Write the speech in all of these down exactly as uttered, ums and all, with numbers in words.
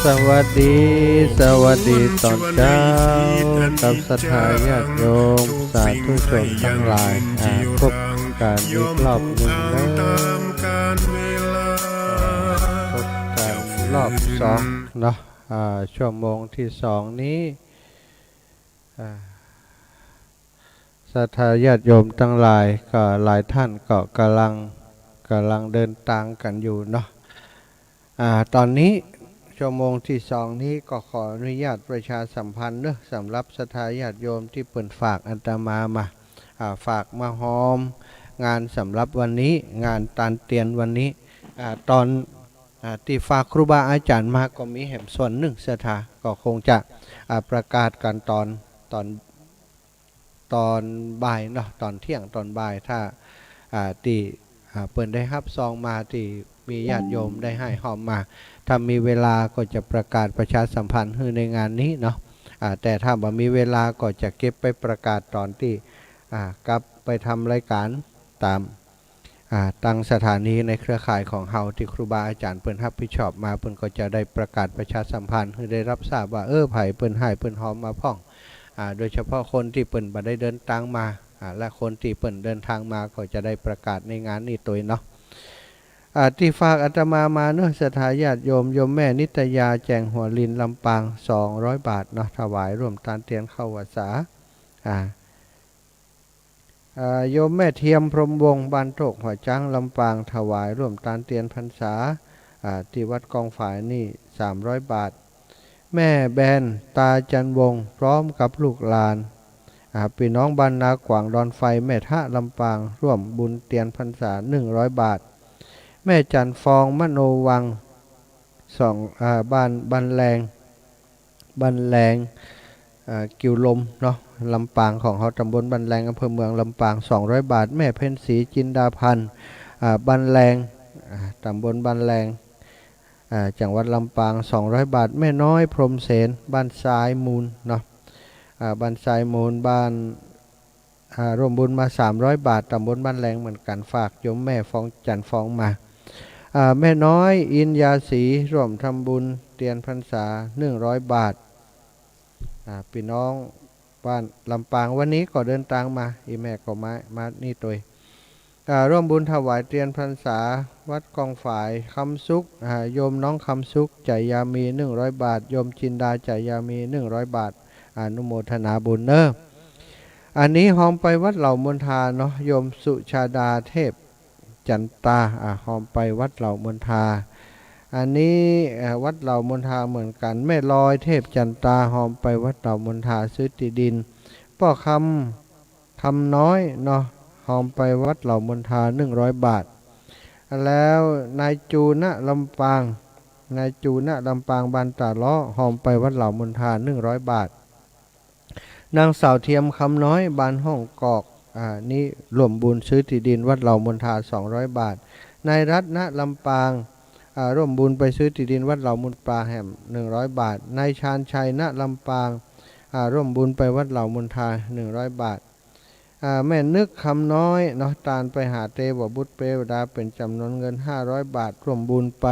สวัสดี สวัสดีตอนเจ๊า กับศรัทธาญาติโยม สาธุชนตังหลาย อ่า พบกั๋นอีกรอบหนึ่งเนาะ อ่า พบกั๋นรอบสองเนาะ อ่า ชั่วโมงตี้สองนี้ อ่า ศรัทธาญาติโยมตังหลายก็หลายต้านก็ก่ำลัง ก่ำลังเดินตางกั๋นอยู่เนาะ อ่า ต๋อนนี้ชั่วโมงตี้สองนี้ก็ขออนุญาตประชาสัมพันธ์เนาะ สำหรับศรัทธาญาติโยมตี้เปิ้นฝากอาตมามา อ่า ฝากมาฮอมงานสำหรับวันนี้ งานตานเตียนวันนี้ อ่า ต๋อน อ่า ตี้ฝากครูบาอาจ๋ารย์มาก็มีแหมส่วนนึ่ง ศรัทธาก็คงจะ อ่า ประกาศกั๋นต๋อน ต๋อน ต๋อนบ่ายเนาะ ต๋อนเที่ยงต๋อนบ่าย ถ้า อ่า ตี้ อ่า เปิ้นได้ฮับซองมา ตี้มีญาติโยมได้หื้อฮอมมา ถ้ามีเวลาก็จะประกาศประชาสัมพันธ์หื้อในงานนี้เนาะ อ่า แต่ถ้าบ่มีเวลาก็จะเก็บไปประกาศต๋อนตี้ อ่า กลับไปทำรายการต๋าม อ่า ตางสถานีในเครือข่ายของเฮาตี้ครูบาอาจ๋ารย์เปิ้นฮับผิดชอบมา เปิ้นก็จะได้ประกาศประชาสัมพันธ์หื้อได้ฮับทราบว่า เออ ใผเปิ้นหื้อเปิ้นฮอมมาพ่อง อ่า โดยเฉพาะคนตี้เปิ้นบ่ได้เดินตางมา อ่า และคนตี้เปิ้นเดินตางมาก็จะได้ประกาศในงานนี้ตวยเนาะ อ่า ตี้ฝากอาตมามาเนาะ ศรัทธาญาติโยม โยมแม่นิตยา แจ่งหัวลิน ลำปาง สองร้อยบาทเนาะ ถวายร่วมตานเตียนเข้าพรรษา อ่า อ่า โยมแม่เทียม พรหมวงศ์ บ้านโตกหัวจ๊าง ลำปาง ถวายร่วมตานเตียนพรรษา อ่า ตี้วัดกองฝายนี่ สามร้อยบาท แม่แบน ตาจันทร์วงศ์ พร้อมกับลูกหลาน อ่า ปี้น้องบ้านนากวาง ดอนไฟ แม่ทะ ลำปาง ร่วมบุญเตียนพรรษา หนึ่งร้อยบาท แม่จันทร์ฟอง มโนวัง สอง อ่า บ้าน บ้านแลง บ้านแลง อ่า กิ่วลมเนาะ ลำปางของเฮา ตำบลบ้านแลง อำเภอเมืองลำปาง สองร้อยบาท แม่เพ็ญศรี จินดาพันธ์ อ่า บ้านแลง อ่า ตำบลบ้านแลง อ่า จังหวัดลำปาง สองร้อยบาท แม่น้อย พรหมเสน บ้านทรายมูลเนาะ อ่า บ้านทรายมูล บ้าน อ่า ร่วมบุญมา สามร้อยบาท ตำบลบ้านแลงเหมือนกั๋น ฝากโยมแม่ฟอง จันทร์ฟองมา อ่า แม่น้อย อินยาศรี ร่วมทำบุญเตียนพรรษา หนึ่งร้อยบาท อ่า ปี้น้องบ้านลำปาง วันนี้ก็เดินตางมา อี่แม่ก็มา มานี่ตวย อ่า ร่วมบุญถวายเตียนพรรษา วัดกองฝาย คำสุข อ่า โยมน้องคำสุข จายามี หนึ่งร้อยบาท โยมจินดา จายามี หนึ่งร้อยบาท อนุโมทนาบุญเนาะ อันนี้ฮอมไปวัดเหล่ามนทาเนาะ โยมสุชาดา เทพจันตา อ่า ฮอมไปวัดเหล่ามนทา อันนี้ เอ่อ วัดเหล่ามนทาเหมือนกั๋น แม่ลอย เทพจันตา ฮอมไปวัดเหล่ามนทาซื้อตี้ดิน ป้อคำ คำน้อยเนาะ ฮอมไปวัดเหล่ามนทา หนึ่งร้อยบาท แล้วนายจูณลำปาง นายจูณลำปาง บ้านตาเลาะ ฮอมไปวัดเหล่ามนทา หนึ่งร้อยบาท นางสาวเทียม คำน้อย บ้านห้องกอก อ่า นี่ร่วมบุญซื้อตี้ดินวัดเหล่ามนทา สองร้อยบาท นายรัตน์ ณ ลำปาง อ่า ร่วมบุญไปซื้อตี้ดินวัดเหล่ามนทาแหม หนึ่งร้อยบาท นายชาญชัย ณ ลำปาง อ่า ร่วมบุญไปวัดเหล่ามนทา หนึ่งร้อยบาท อ่า แม่นึก คำน้อยเนาะ ตานไปหาเตวบุตรเปวดา เป๋นจ๋ำนวนเงิน ห้าร้อยบาท ร่วมบุญไป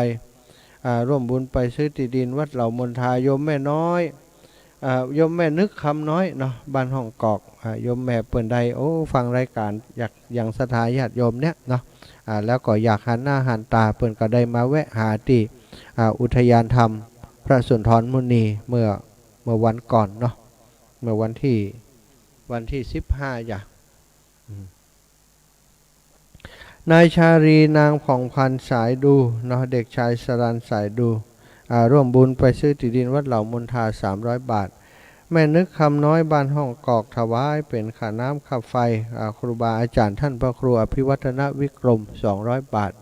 อ่า ร่วมบุญไปซื้อตี้ดินวัดเหล่ามนทา โยมแม่น้อย อ่า โยมแม่นึก คำน้อยเนาะ บ้านห้องกอก อ่า โยมแม่เปิ้นได้ โอ้ ฟังรายการ อยาก ยังศรัทธาญาติโยมเนี่ยเนาะ อ่า แล้วก็อยากหันหน้าหันต๋า เปิ้นก็ได้มาแวะหาตี้ อ่า อุทยานธรรมพระสุนทรมุนี เมื่อ เมื่อวันก่อนเนาะ เมื่อวันตี้ วันตี้สิบห้าจ้ะ อืม นายชาลี นางผ่องพันธ์ สายดูเนาะ เด็กชายสรัญ สายดู อ่า ร่วมบุญไปซื้อตี้ดินวัดเหล่ามนทา สามร้อยบาท แม่นึก คำน้อย บ้านห้องกอก ถวายเป๋นค่าน้ำค่าไฟ อ่า ครูบาอาจ๋ารย์ต้านพระครูอภิวัฒนวิกรม สองร้อยบาท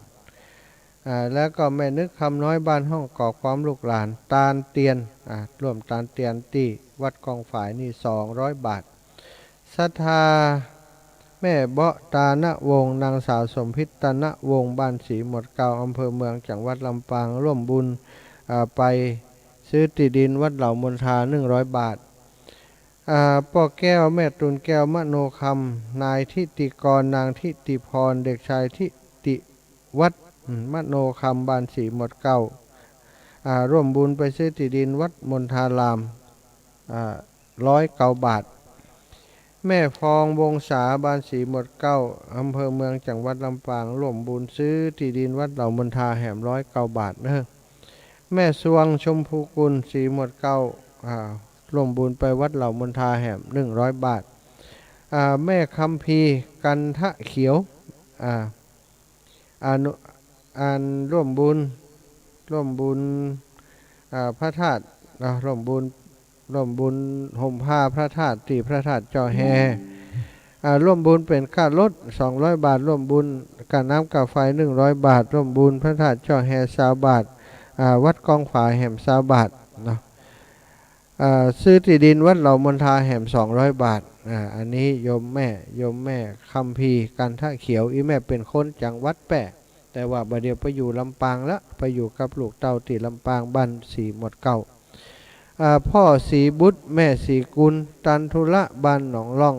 อ่า แล้วก็แม่นึก คำน้อย บ้านห้องกอก พร้อมลูกหลาน ตานเตียน อ่า ร่วมตานเตียนตี้วัดกองฝายนี่ สองร้อยบาท ศรัทธาแม่เบาะ ตานวงศ์ นางสาวสมพิต ตานวงศ์ บ้านสีหมดเกล้า อำเภอเมือง จังหวัดลำปาง ร่วมบุญ อ่า ไปซื้อตี้ดินวัดเหล่ามนทา หนึ่งร้อยบาท อ่า ป้อแก้ว แม่ตูนแก้ว มโนคำ นายทิติกร นางทิติพร เด็กชายทิติวัฒน์ อืม มโนคำ บ้านสีหมดเกล้า อ่า ร่วมบุญไปซื้อตี้ดินวัดมณฑาราม อ่า ร้อยเก้าบาท แม่ฟอง วงศา บ้านสีหมวดเก้า อำเภอเมือง จังหวัดลำปาง ร่วมบุญซื้อตี้ดินวัดเหล่ามณฑาแหมร้อยเก้าบาทเนาะ แม่สวง ชมพูกุล สีหมวดเก้า อ่า ร่วมบุญไปวัดเหล่ามณฑาแหมหนึ่งร้อยบาท อ่า แม่คัมภีร์ กันทะเขียว อ่า อนุ อันร่วมบุญ ร่วมบุญ อ่า พระธาตุ อ่า ร่วมบุญ ร่วมบุญห่มผ้าพระธาตุตี้พระธาตุเจาะแฮ อ่า ร่วมบุญเป๋นค่ารถสองร้อยบาท ร่วมบุญค่าน้ำค่าไฟหนึ่งร้อยบาท ร่วมบุญพระธาตุเจาะแฮซาวบาท อ่า วัดกองฝายแหมซาวบาทเนาะ อ่า ซื้อตี้ดินวัดเหล่ามณฑาแหมสองร้อยบาท อ่า อันนี้โยมแม่ โยมแม่คัมภีร์ กันทะเขียว อี่แม่เป๋นคนจังหวัดแป้ แต่ว่าบ่าเดี่ยวไปอยู่ลำปางละ ไปอยู่กับลูกเต้าตี้ลำปาง บ้านสีหมวดเก้า อ่า พ่อศรีบุตร แม่ศรีกุล ตันธุระ บ้านหนองล่อง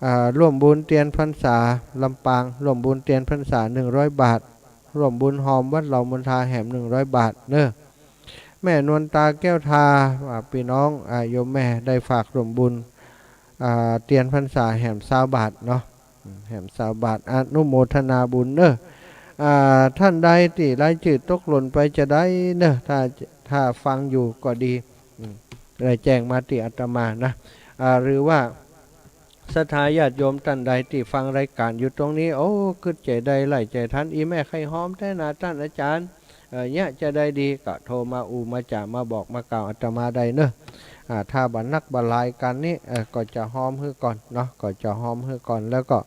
อ่า ร่วมบุญเตียนพรรษา ลำปาง ร่วมบุญเตียนพรรษาหนึ่งร้อยบาท ร่วมบุญฮอมวัดเหล่ามณฑาแหมหนึ่งร้อยบาทเนาะ แม่นวลตา แก้วทา อ่า ปี้น้อง อ่า โยมแม่ได้ฝากร่วมบุญ อ่า เตียนพรรษาแหมซาวบาทเนาะ อืม แหมซาวบาท อนุโมทนาบุญเนาะ อ่า ต้านใดตี้รายจื้อตกหล่นไปจาใดเนาะ ถ้า ถ้าฟังอยู่ก็ดี อืม ได้แจ้งมาตี้อาตมานะ อ่า หรือว่าศรัทธาญาติโยมต้านใดตี้ฟังรายก๋านอยู่ตรงนี้ โอ้ กึ๊ดใจ๋ได้ ใหญ่ใจ๋ตัน อี่แม่ใค่ฮอมแต๊นาต้านอาจ๋ารย์ เอ่อ เยียะจาใดดีก็โทรมาอู้มาจ๋ามาบอกมากล่าวอาตมาได้เนาะ อ่า ถ้าบ่หนักบ่หลายกั๋นนี้ เอ่อ ก็จะฮอมหื้อก่อนเนาะ ก็จะฮอมหื้อก่อน แล้วก็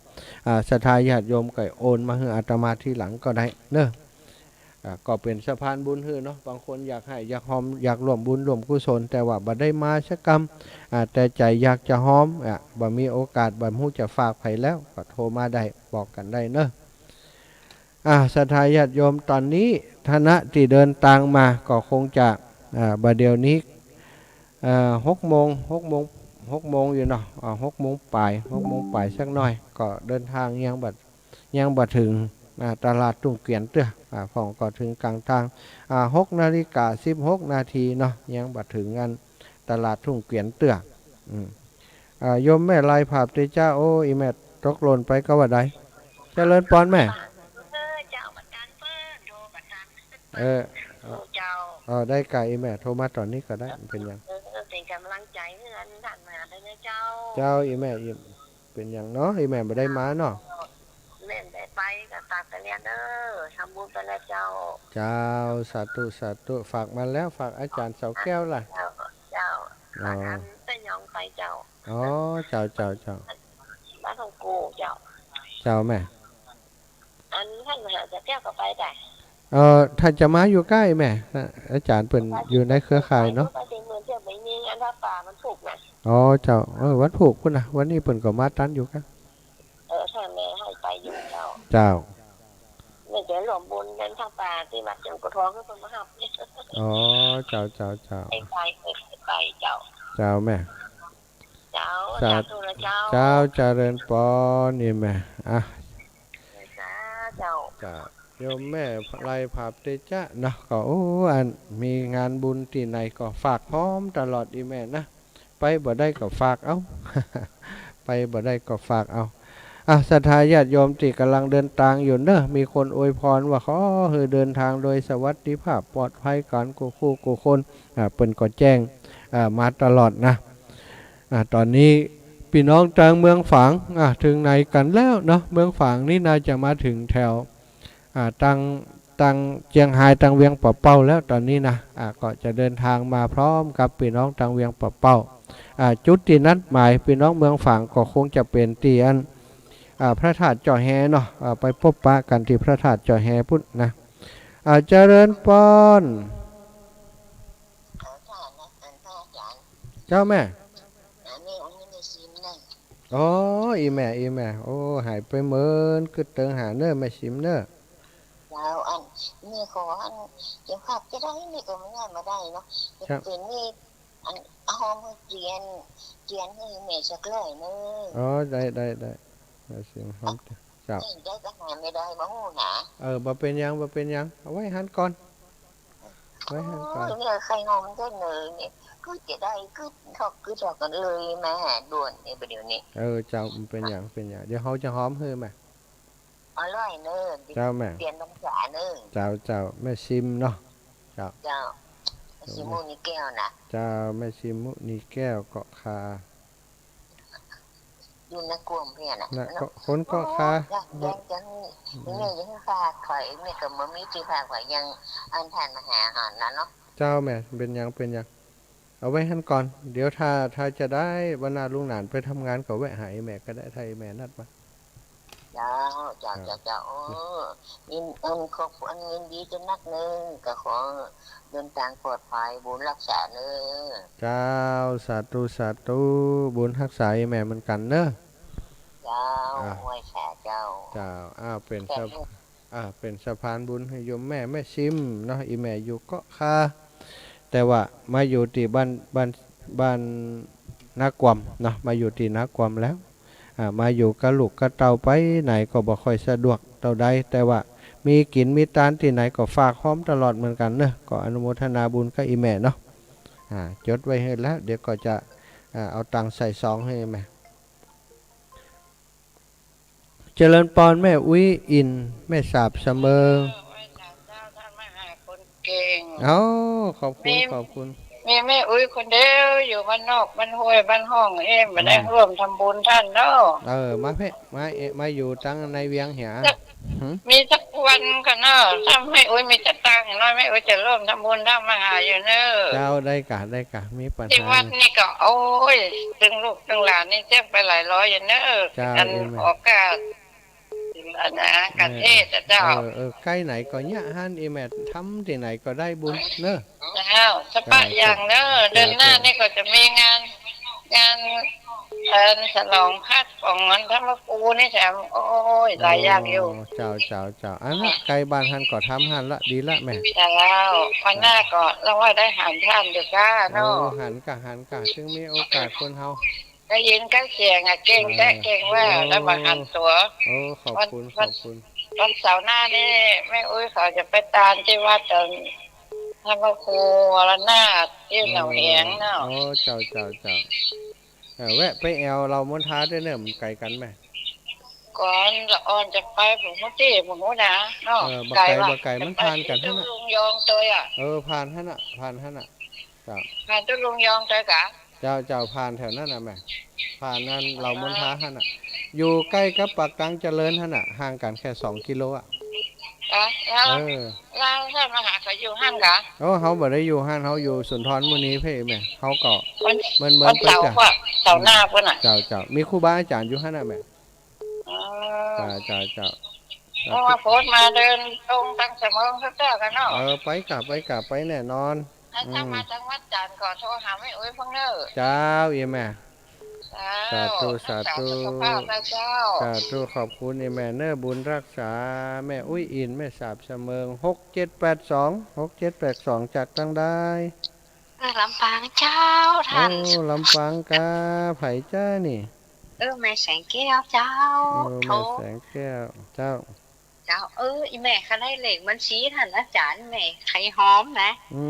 อ่า ศรัทธาญาติโยมก็โอนมาหื้ออาตมาทีหลังก็ได้เนาะ อ่า ก็เป๋นสะพานบุญหื้อเนาะ บางคนอยากหื้อ อยากฮอม อยากร่วมบุญร่วมกุศล แต่ว่าบ่ได้มาสักกำ อ่า แต่ใจ๋อยากจะฮอม อ่า บ่มีโอกาส บ่ฮู้จะฝากใผแล้ว ก็โทรมาได้ บอกกั๋นได้เนาะ อ่า ศรัทธาญาติโยม ต๋อนนี้ฐานะตี้เดินตางมาก็คงจะ อ่า บ่าเดี่ยวนี้ อ่า หกโมง หกโมง หกโมงอยู่เนาะ อ่า หกโมงป๋าย หกโมงป๋ายสักหน้อย ก็เดินตางยังบ่ ยังบ่เถิง อ่า ตลาดทุ่งเกวียนเตื้อ อ่า พ่องก็เถิงก๋างตาง อ่า หกนาฬิกาสิบหกนาทีเนาะ ยังบ่เถิงอันตลาดทุ่งเกวียนเตื้อ อืม อ่า โยมแม่ไลยผาบเตจ๊ะ โอ้ อี่แม่ตกหล่นไปก็ว่าได้ เจริญปอนแม่ เออ เจ้า บ่ตันเปิ้น โทรบ่ตัน เออ เออ เจ้า เออ ได้ก่ะ อี่แม่โทรมาต๋อนนี้ก็ได้ บ่เป๋นหยัง เออ เป๋นก๋ำลังใจ๋หื้อต้านมาได้เนาะเจ้า เจ้า อี่แม่ อี่ เป๋นหยังเนาะ อี่แม่บ่ได้มาเนาะ แม่บ่ได้ไปก็ฝากไปเลี้ยงเด้อ ทำบุญไปแล้วเจ้า เจ้า สาธุ สาธุ ฝากมาแล้ว ฝากอาจ๋ารย์เสาแก้วล่ะ เจ้า เจ้า อ๋อ ฝากอันเปิ้นยองไปเจ้า อ๋อ เจ้า เจ้า เจ้า บ้านของกูเจ้า เจ้าแม่ อันต้านมหาเสาแก้วก็ไปได้ เอ่อ ถ้าจะมาอยู่ใก้แม่ อาจ๋ารย์เปิ้นอยู่ในเครือข่ายเนาะ ไปเมืองเที่ยวไปนี่ อันผ้าป่าวันศุกร์น่ะ อ๋อ เจ้า เออ วันศุกร์พุ้นน่ะ วันนี้เปิ้นก็มาตันอยู่กะ เออ ถ้าแม่หื้อไปอยู่เจ้า เจ้า แม่จะร่วมบุญเลี้ยงผ้าป่าตี้วัดหลวงปู่ทองหื้อเปิ้นมาฮับ อ๋อ เจ้า เจ้า เจ้า ไป ไป ไป ไปเจ้า เจ้าแม่ เจ้า สา สาธุนะเจ้า เจ้า เจริญปอน อี่แม่ อ่ะ สาธุเจ้า เจ้า โยมแม่ไลยผาบเตจ๊ะเนาะ ก็ โอ้ อันมีงานบุญตี้ไหนก็ฝากพร้อมตลอดอี่แม่นะ ไปบ่ได้ก็ฝากเอา ไปบ่ได้ก็ฝากเอา อ่ะ ศรัทธาญาติโยมตี้ก่ำลังเดินตางอยู่เนาะ มีคนอวยพรว่าขอหื้อเดินตางโดยสวัสดิภาพปลอดภัยกั๋นกู้คู่กู้คน อ่ะ เปิ้นก็แจ้ง อ่ะ มาตลอดนะ อ่ะ ต๋อนนี้ปี้น้องตางเมืองฝาง อ่ะ เถิงไหนกั๋นแล้วเนาะ เมืองฝางนี่น่าจะมาเถิงแถว อ่า ตาง ตางเจียงฮาย ตางเวียงป่าเป้าแล้วต๋อนนี้นะ อ่า ก็จะเดินตางมาพร้อมกับปี้น้องตางเวียงป่าเป้า อ่า จุดตี้นัดหมายปี้น้องเมืองฝางก็คงจะเป๋นตี้อัน อ่า พระธาตุเจาะแฮเนาะ อ่า ไปปบปะกั๋นตี้พระธาตุเจาะแฮพุ้นนะ อ่า เจริญปอน เจ้าแม่ อ๋อ อี่แม่ อี่แม่ โอ้ หายไปเมิน กึ๊ดเติงหาเน่อแม่สิมเน่อ เจ้า อันนี้ขออันเจ้าภาพจะได้นี่ก็ไม่ง่ายมาได้เนาะ ครับ เป๋นนี่ อัน ฮอมหื้อเจียน เจียนหื้อแม่สักร้อยเน่อ อ๋อ ได้ ได้ ได้ แม่สิมฮอม เจ้า ได้ก็หาไม่ได้ บ่ฮู้หา เออ บ่เป๋นหยัง บ่เป๋นหยัง เอาไว้หั้นก่อน ไว้หั้นก่อน โอ้ย เนี่ย ใค่หอมจั๊งเลยเนี่ย กึ๊ดจะได้ กึ๊ดทอก กึ๊ดทอกกั๋นเลย มาหาด่วนเนี่ย บ่าเดี่ยวนี้ เออ เจ้า บ่เป๋นหยัง บ่เป๋นหยัง เดี๋ยวเฮาจะหอมหื้อมา อร่อยเน่อ เจ้าแม่ เปลี่ยนพรรษาเน่อ เจ้า เจ้า แม่ซิมเนาะ เจ้า เจ้า แม่ซิมมุนีแก้วนะ เจ้า แม่ซิมมุนีแก้วเกาะคา อยู่นากวมเพี้ยน่ะ นะ เนาะ คนเกาะคา โอ้ย อยาก อยากจะหื้อ อืม แม่ยังฝากถอย แม่ก็บ่มีตี้ฝาก ข้อยยังอันผ่านมาหาหั้นน่ะเนาะ เจ้าแม่ บ่เป๋นหยัง บ่เป๋นหยัง เอาไว้หั้นก่อน เดี๋ยวถ้า ถ้าจะได้วันหน้าลุงหนานไปทำงานก็แวะหาไอ้แม่ก็ได้ ถ้าไอ้แม่นัดมา เจ้า เจ้า ครับ เจ้า เจ้า โอ้ ยิน เอิ่ม ขอบคุณ ยินดีจานักเน่อ ก็ขอเดินตางปลอดภัย บุญฮักษาเน่อ เจ้า สาธุ สาธุ บุญฮักษาไอ้แม่เหมือนกั๋นเน่อ เจ้า อ่า ไหว้สาเจ้า เจ้า อ้าว เป๋น เจ้า สะ อ่า เป๋นสะพานบุญหื้อโยมแม่ แม่ซิมเนาะ อีแม่อยู่เกาะคา แต่ว่ามาอยู่ตี้บ้าน บ้าน บ้านนากวมเนาะ มาอยู่ตี้นากวมแล้ว อ่า มาอยู่กับลูกกับเต้าไปไหนก็บ่ค่อยสะดวกเต้าใด แต่ว่ามีกิ๋นมีตานตี้ไหนก็ฝากหอมตลอดเหมือนกั๋นเนาะ ก็อนุโมทนาบุญกับอีแม่เนาะ อ่า จดไว้หื้อแล้ว เดี๋ยวก็จะ อ่า เอาตังค์ใส่ซองหื้อแม่ เจริญปอนแม่อุ๊ยอิน แม่สาบเสมิง เออ ไหว้สาเจ้า ต้านมหาคนเก่ง เอ้า ขอบคุณ มี ขอบคุณ มีแม่อุ๊ยคนเดียวอยู่บ้านนอกบ้านห้วยบ้านห้องเอ้ย บ่ได้ อืม ร่วมทำบุญต้านเนาะ เออ มาเพ่ มาเอะ มาอยู่ตังในเวียงเหีย หืม มีสักวันก่อเน่อ ถ้าแม่อุ๊ยมีสตางค์น้อย แม่อุ๊ยจะร่วมทำบุญต้านมหาอยู่เน่อ เจ้า ได้ก่ะ ได้ก่ะ มีปัญหา ตี้วัดนี่ก็ โอ้ย ตึงลูกตึงหลานนี่เสี้ยไปหลายร้อยอยู่เน่อ เจ้า อัน เอ็ม โอกาส อันนะ กะเทศน์อะเจ้า เออ เออ ใก้ไหนก็เยียะหั้น อีแม่ทำตี้ไหนก็ได้บุญเน่อ เจ้า สะปะอย่างเน่อ เจ้า เจ้า เดือนหน้านี่ก็จะมีงาน งาน เอ่อ ฉลองพระของมันพระครูนี่แถม โอ้ย หลายอย่างอยู่ อ๋อ เจ้า เจ้า เจ้า อันนั้นใก้บ้านหั้นก็ทำหั้นละ ดีละแม่ เจ้า วันหน้าก็ลองว่าได้หันต้านอยู่ก้าเนาะ โอ้ หันก่ะ หันก่ะ ซึ่งมีโอกาสคนเฮา ได้ยินใก้เสียงอะ เก่งแต๊ เออ เก่งว่า โอ้ แล้วบ่หันตั๋ว โอ้ ขอบคุณ วัน ขอบคุณ วันเสาร์หน้านี่ แม่อุ๊ยเขาจะไปตานตี้วัด เอ่อ พระครูวรนาถตี้หนองแหงเนาะ อ๋อ เจ้า เจ้า เจ้า เออ แวะไปแอ่วเหล่ามณฑาด้วยเน่อ มันไก๋กั๋นแม่ ก่อนละอ่อนจะไป บ่ฮู้ตี้ บ่ฮู้นะเนาะ เออ บ่ไก๋ ไก๋ บ่ไก๋ มันผ่านกั๋นหั้นน่ะ ตุ๊ลุงยองตวยอะ เออ ผ่านหั้นน่ะ ผ่านหั้นน่ะ เจ้า ผ่านตุ๊ลุงยองตวยกะ เจ้า เจ้า ผ่านแถวนั้นน่ะแม่ ผ่านนั้นเหล่ามณฑาหั้นน่ะ อยู่ใก้กับปากตังเจริญหั้นน่ะ ห่างกั๋นแค่สองกิโลอะ เออ แล้ว เออ แล้วต้านมหาเขาอยู่หั้นกะ โอ้ เฮาบ่ได้อยู่หั้น เฮาอยู่สุนทรมุนีเพ่แม่ เฮาก็ วัน เมินๆ วันเสาร์ ไปจ้ะ ก็เสาร์หน้าพุ้นน่ะ เจ้า เจ้า มีครูบาอาจ๋ารย์อยู่หั้นน่ะแม่ อ๋อ เจ้า เจ้า เจ้า เพราะว่าโพสต์มาเดินตรงตังเสมิงสักเตื้อกั๋นเนาะ เออ ไปก่ะ ไปก่ะ ไปแน่นอน ถ้า อืม ถ้ามาตังวัดจันทร์ก็โทรหาแม่อุ๊ยพ่องเน่อ เจ้า อีแม่ เจ้า สาธุ รักษา สาธุ สุขภาพนะเจ้า สาธุ ขอบคุณอีแม่เน่อ บุญฮักษา แม่อุ๊ยอิน แม่สาบเสมิง หกเจ็ดแปดสอง หกเจ็ดแปดสอง จากตังใด เออ ลำปางเจ้า ต้าน โอ้ ลำปางกา ใผจ๊ะนี่ เออ แม่แสงแก้วเจ้า เออ โทร แม่แสงแก้ว เจ้า เจ้า เออ อีแม่ข้าได้เลขบัญชีต้านอาจ๋ารย์ แม่ใค่หอมนะ อื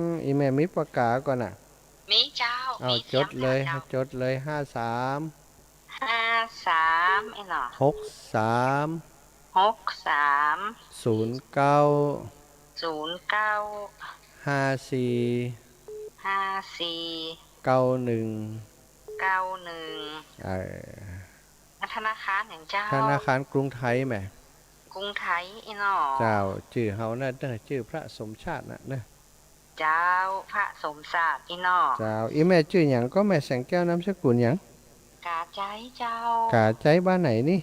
ม อีแม่มีปากกาก่อน่ะ มีเจ้า เอา มี จดเลย เจ้า เจ้า จดเลย ห้าสาม ห้าสาม ไอ้หนอ หกสาม หกสาม ศูนย์เก้า ศูนย์เก้า ห้าสี่ ห้าสี่ เก้าหนึ่ง เก้าหนึ่ง เออ ธนาคารหยังเจ้า ธนาคารกรุงไทยแหม กรุงไทยอี้หนอ เจ้า จื้อเฮาน่ะเน่อ จื้อพระสมชาติน่ะเน่อ เจ้า พระสมชาติอี้หนอ เจ้า อีแม่จื้อหยังก็แม่แสงแก้ว นามสกุลหยัง กาไจ๊เจ้า กาไจ๊บ้านไหนนี่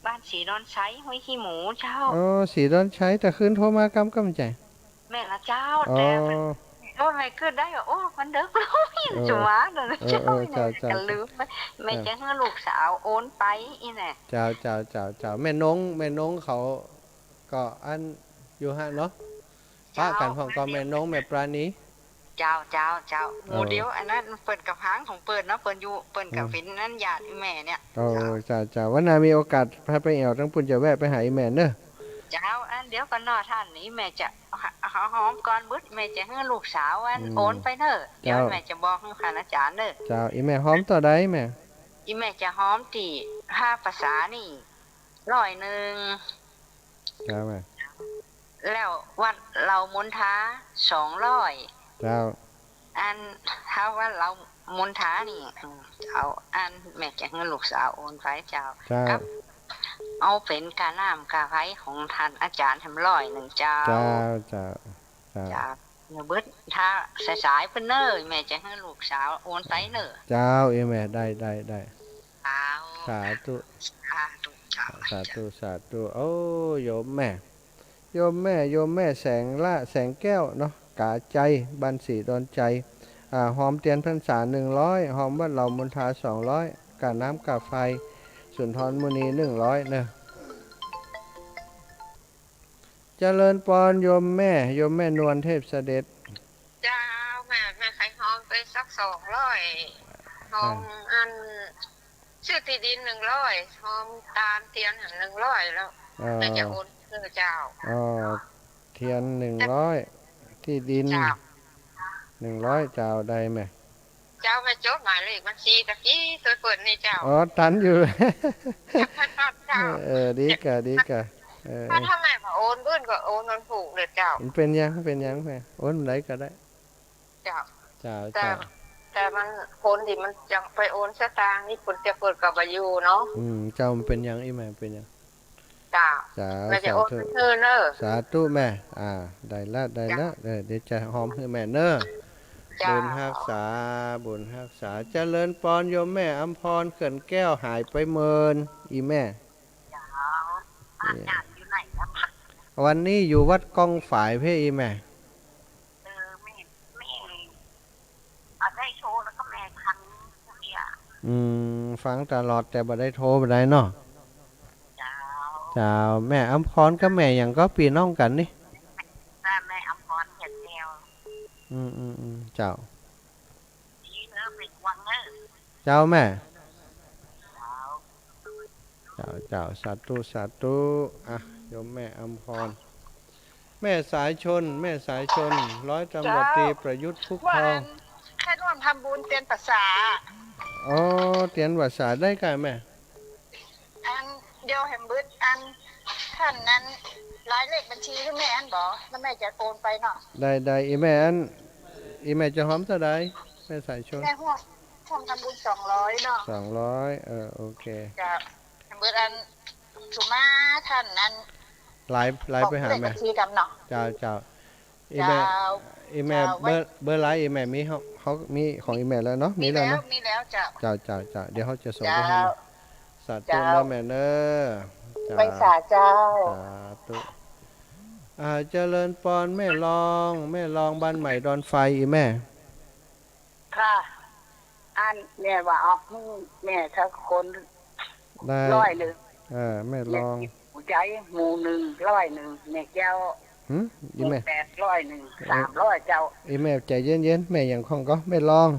บ้านศรีดอนชัย ห้วยขี้หมูเจ้า อ๋อ ศรีดอนชัย แต่คืนโทรมากำกำใจ๋ แม่นละเจ้า อ๋อ แต่โทษไม่ขึ้นได้ว่า โอ้ มันเดิกแล้ว เออ จะมาเนาะ เออ เจ้า เออ เจ้า เจ้า ก็ลืมไป แม่ เออ จะหื้อลูกสาวโอนไปอี้แหละ เจ้า เจ้า เจ้า เจ้า แม่นง แม่นงเขาก็อันอยู่หั้นเนาะ เจ้า ปะกั๋นพ่องก็แม่นง แม่ปราณี เจ้า เจ้า เจ้า เออ หมู่เดียว อันนั้นเปิ้นก็ฮ้างของเปิ้นเนาะ เปิ้นอยู่ เปิ้นก็ เออ เป๋นนั้นญาติอีแม่เนี่ย เออ เจ้า เจ้า เจ้า วันหน้ามีโอกาสพาไปแอ่วตังปุ้นจะแวะไปหาอีแม่เน่อ เจ้า อันเดี๋ยวก่อนเนาะท่าน อี่แม่จะ หอมก่อนบึด แม่จะหื้อลูกสาวอัน อืม โอนไปเน่อ เดี๋ยว เจ้า แม่จะบอกหื้อท่านอาจ๋ารย์เน่อ เจ้า อี่แม่หอมเต้าใดแม่ อี่แม่จะหอมตี้พระประสานี่ ร้อยนึ่ง เจ้าแม่ แล้ววัดเหล่ามนทา สองร้อย เจ้า อันถ้าวัดเหล่ามนทานี่ อืม เจ้า อันแม่จะหื้อลูกสาวโอนไปเจ้า เจ้า กับเอาเป๋นก้าน้ำก้าไฟของท่านอาจ๋ารย์แถมร้อยนึ่งเจ้า เจ้า เจ้า เจ้า เจ้า เน่อบึด ถ้าสายๆ ไปเน่อ แม่จะหื้อลูกสาวโอนไปเน่อ เจ้า อี่แม่ ได้ ได้ ได้ เจ้า สาธุ สาธุเจ้า สาธุ สาธุ โอ้ โยมแม่ โยมแม่ โยมแม่แสงละ แสงแก้วเนาะ กาไจ บ้านศรีดอนไจ อ่า หอมเตียนพรรษา นึ่งร้อย หอมวัดเหล่ามนทา สองร้อย ก้าน้ำก้าไฟ สุนทรมุนี นึ่งร้อย เนาะ เจริญปอนโยมแม่ โยมแม่นวลเทพเสด็จ เจ้า แม่ แม่ใค่หอมไปสัก สองร้อย หอม อ่า อัน ซื้อตี้ดิน นึ่งร้อย หอมตานเตียน นึ่งร้อย แล้ว อ่า แม่จะโอนหื้อเจ้า อ๋อ เตียน นึ่งร้อย ตี้ดิน เจ้า นึ่งร้อย เจ้า ได้แม่ เจ้า แม่จดหมายเลขบัญชีตะกี้ตวยเปิ้นนี่เจ้า อ๋อ ตันอยู่ เจ้า เออ ดีก่ะ ดีก่ะ เออ ถ้า ถ้าแม่บ่โอนเปิ้นก็โอนวันพูกเลยเจ้า มันเป๋นหยัง เป๋นหยังแม่ โอนวันใดก็ได้ เจ้า เจ้า แต่ เจ้า แต่มันคนตี้มันจะไปโอนสตางค์นี่เปิ้นจะเปิ้นก็บ่อยู่เนาะ อืม เจ้า มันเป๋นหยัง อี่แม่ เป๋นหยัง เจ้า เจ้า แม่จะโอน สาธุ หื้อเน่อ สาธุแม่ อ่า ได้ละ ได้ละ เจ้า เออ เดี๋ยวจะหอมหื้อแม่เน่อ เจ้า บุญฮักษา บุญฮักษา เจริญปอนโยมแม่อำพร เขื่อนแก้วหายไปเมิน อี่แม่ เจ้า อาจ๋ารย์อยู่ไหนครับ วันนี้อยู่วัดกองฝายเพ่ อี่แม่ เออ แม่ แม่ อ่ะ ได้โทรแล้วก็แม่ฟังเสียง อืม ฟังตลอดแต่บ่ได้โทรไปได้เนาะ เจ้า เจ้า แม่อำพรกับแม่หยังก็ปี้น้องกั๋นนี่ แม่อำพรเขียนแนว อืม อืม อืม เจ้า ดีเนอะ เป็นวังเนอะ เจ้าแม่ เจ้า เจ้า เจ้า สาธุ สาธุ อ่ะ โยมแม่อำพร แม่สายชน แม่สายชน ร้อยตำรวจตรีประยุทธ์ พุกทอง ว่าอัน ใค่ร่วมทำบุญเตียนพรรษา อ๋อ เตียนพรรษาได้ก่ะแม่ อันเดียวแหมบึด อัน ท่านนั้น หมายเลขบัญชีหื้อแม่อันบ่ แล้วแม่จะโอนไปเนาะ ได้ ได้ อี่แม่อัน อี่แม่จะหอมเต้าใด แม่สายชน แม่ร่วม ร่วมทำบุญ สองร้อย เนาะ สองร้อย เออ โอเค เจ้า แหมบึด อัน สุมาท่านนั้น ไลน์ ไลน์ไปหาแม่ บอกเลขบัญชีกำเนาะ เจ้า เจ้า อี่แม่ เจ้า อี่แม่ เจ้า เบอร์ เบอร์ไลน์อี่แม่มี เฮา เฮามีของอี่แม่แล้วเนาะ มีแล้วเนาะ มีแล้วเจ้า เจ้า เจ้า เจ้า เดี๋ยวเฮาจะส่งไปหื้อแม่ เจ้า สาธุ เจ้า เนาะแม่เนาะ เจ้า ไหว้สาเจ้า สาธุ อ่า เจริญปอนแม่รอง แม่รองบ้านใหม่ดอนไฟ อี่แม่ ค่ะ อันแม่ว่าเอาหื้อแม่สักคน ได้ ร้อยนึ่ง เออ แม่รอง แม่หัวใจ๋หมู่นึ่ง ร้อยนึ่ง แม่แก้ว หึ อี่แม่ หมู่แปด ร้อยนึ่ง เออ สามร้อย เจ้า อี่แม่ใจ๋เย็นๆ แม่หยังก่อ แม่รอง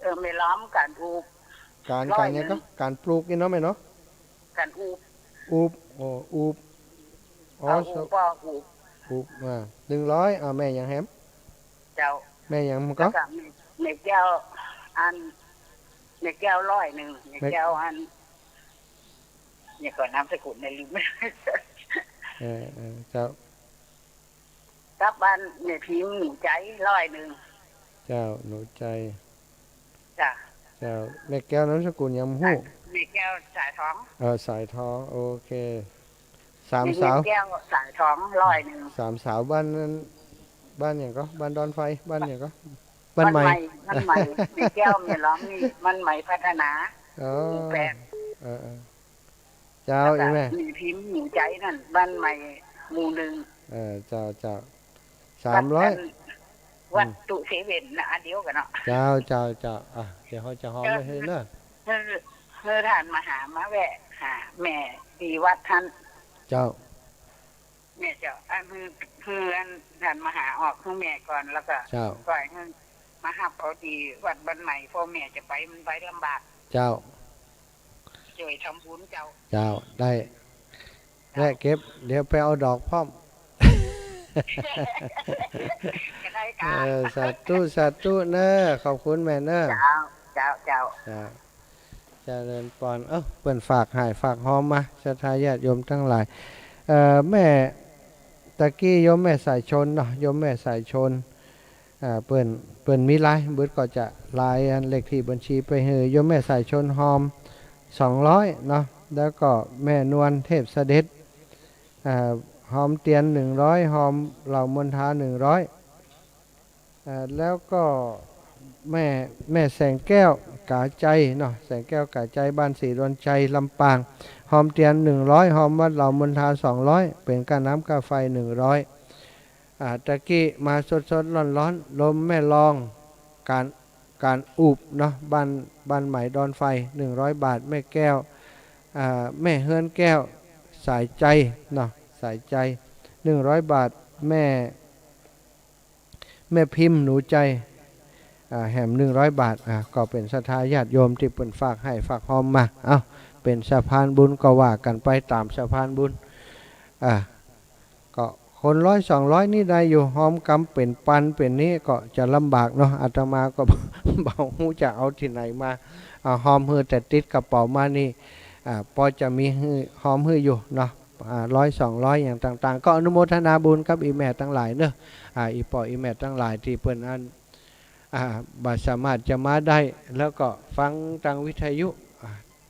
เออ แม่รองก๋านอูบ ก๋าน ร้อยนึ่ง ก๋านหยังก่อ ก๋านปลูกนี่เนาะแม่เนาะ ก๋านอูบ อูบ โอ้ อูบ อ๋อ เอาอูบ ส- ป้ออูบ อูบ อ่า นึ่งร้อย อ่า แม่หยังแหม เจ้า แม่หยังก่อ แล้วก็แม่แก้ว อัน แม่แก้วร้อยนึ่ง แม่ แม่แก้วอัน เดี๋ยวก่อน นามสกุลเนี่ยลืม เออ เออ เจ้า กับอันแม่พิมพ์หนูใจ๋ร้อยนึ่ง เจ้า หนูใจ๋ จ้ะ เจ้า แม่แก้วนามสกุลยังบ่ฮู้ แม่แก้วสายทอง เออ สายทอง โอเค สามสาว แม่แก้วสายทองร้อยนึ่ง สามสาวบ้านนั้น บ้านหยังก่อ บ้านดอนไฟ บ้านหยังก่อ บ้านใหม่ บ้านใหม่ บ้านใหม่ แม่แก้ว แม่รองนี่ บ้านใหม่พัฒนา อ๋อ หมู่แปด เออ เออ เจ้า แล้วก็ อี่แม่ แม่พิมพ์หนูใจ๋นั่น บ้านใหม่หมู่นึ่ง เออ เจ้า เจ้า สามร้อย วัดอัน วัด อืม ตู้เซเว่นนะ อันเดียวกั๋นเนาะ เจ้า เจ้า เจ้า อ่ะ เดี๋ยวเฮาจะหอมไว้หื้อเนาะ เออ เออ ท่านมาหา มาแวะหาแม่ตี้วัดหั้น เจ้า แม่เจ้า อันหื้อ หื้ออันท่านมาหาออกหื้อแม่ก่อน แล้วก็ เจ้า ก่อนหื้อมาฮับเอาตี้วัดบ้านใหม่ เพราะแม่จะไป มันไปลำบาก เจ้า จ้วยทำบุญเจ้า เจ้า ได้ แวะเก็บ เดี๋ยวไปเอาดอกพร้อม ก็ได้ค่ะ เออ สาธุ สาธุเน้อ ขอบคุณแม่เน้อ เจ้า เจ้า เจ้า เจ้า เจริญปอน เอ้า เปิ้นฝากฮ้ายฝากฮอมมา ศรัทธาญาติโยมตังหลาย เอ่อ แม่ ตะกี้โยมแม่สายชนเนาะ โยมแม่สายชน อ่า เปิ้น เปิ้นมีลาย เปิ้นก็จะลายอันเลขที่บัญชีไปหื้อ โยมแม่สายชนฮอม สองร้อย เนาะ แล้วก็แม่นวลเทพเสด็จ อ่า ฮอมเตียน หนึ่งร้อย ฮอมเหล้ามณฑา หนึ่งร้อย อ่า แล้วก็แม่ แม่แสงแก้วก๋าไจเนาะ แสงแก้วก๋าไจ บ้านศรีดอนชัย ลำปาง ฮอมเตียน หนึ่งร้อย ฮอมวัดเหล้ามณฑา สองร้อย เป๋นก้าน้ำก้าไฟ หนึ่งร้อย อ่า ตะกี้มาสดๆ ฮ้อนๆ ลมแม่ลอง ก๋าน ก๋านอุบเนาะ บ้าน บ้านใหม่ดอนไฟ หนึ่งร้อยบาท แม่แก้ว อ่า แม่เฮือนแก้ว สายใจเนาะ สายใจ หนึ่งร้อยบาท แม่ แม่พิมพ์หนูใจ อ่า แหม หนึ่งร้อยบาท อ่า ก็เป๋นศรัทธาญาติโยมตี้เปิ้นฝากฮ้ายฝากฮอมมา เอ้า เป๋นสะพานบุญก็ว่ากั๋นไปต๋ามสะพานบุญ อ่า ก็คนร้อยสองร้อยนี่ได้อยู่ ฮอมกำเป๋นปันเป๋นนี้ก็จะลำบากเนาะ อาตมาก็ บ่ฮู้จะเอาตี้ไหนมา อ่า ฮอมหื้อแต่ติดกระเป๋ามานี่ อ่า ปอจะมีหื้อ ฮอมหื้ออยู่เนาะ อ่า ร้อยสองร้อยอย่างต่างๆ ก็อนุโมทนาบุญกับอี่แม่ตังหลายเนาะ อ่า อี่ป้ออี่แม่ตังหลายตี้เปิ้นอัน อ่า บ่สามารถจะมาได้ แล้วก็ฟังตางวิทยุ อ่า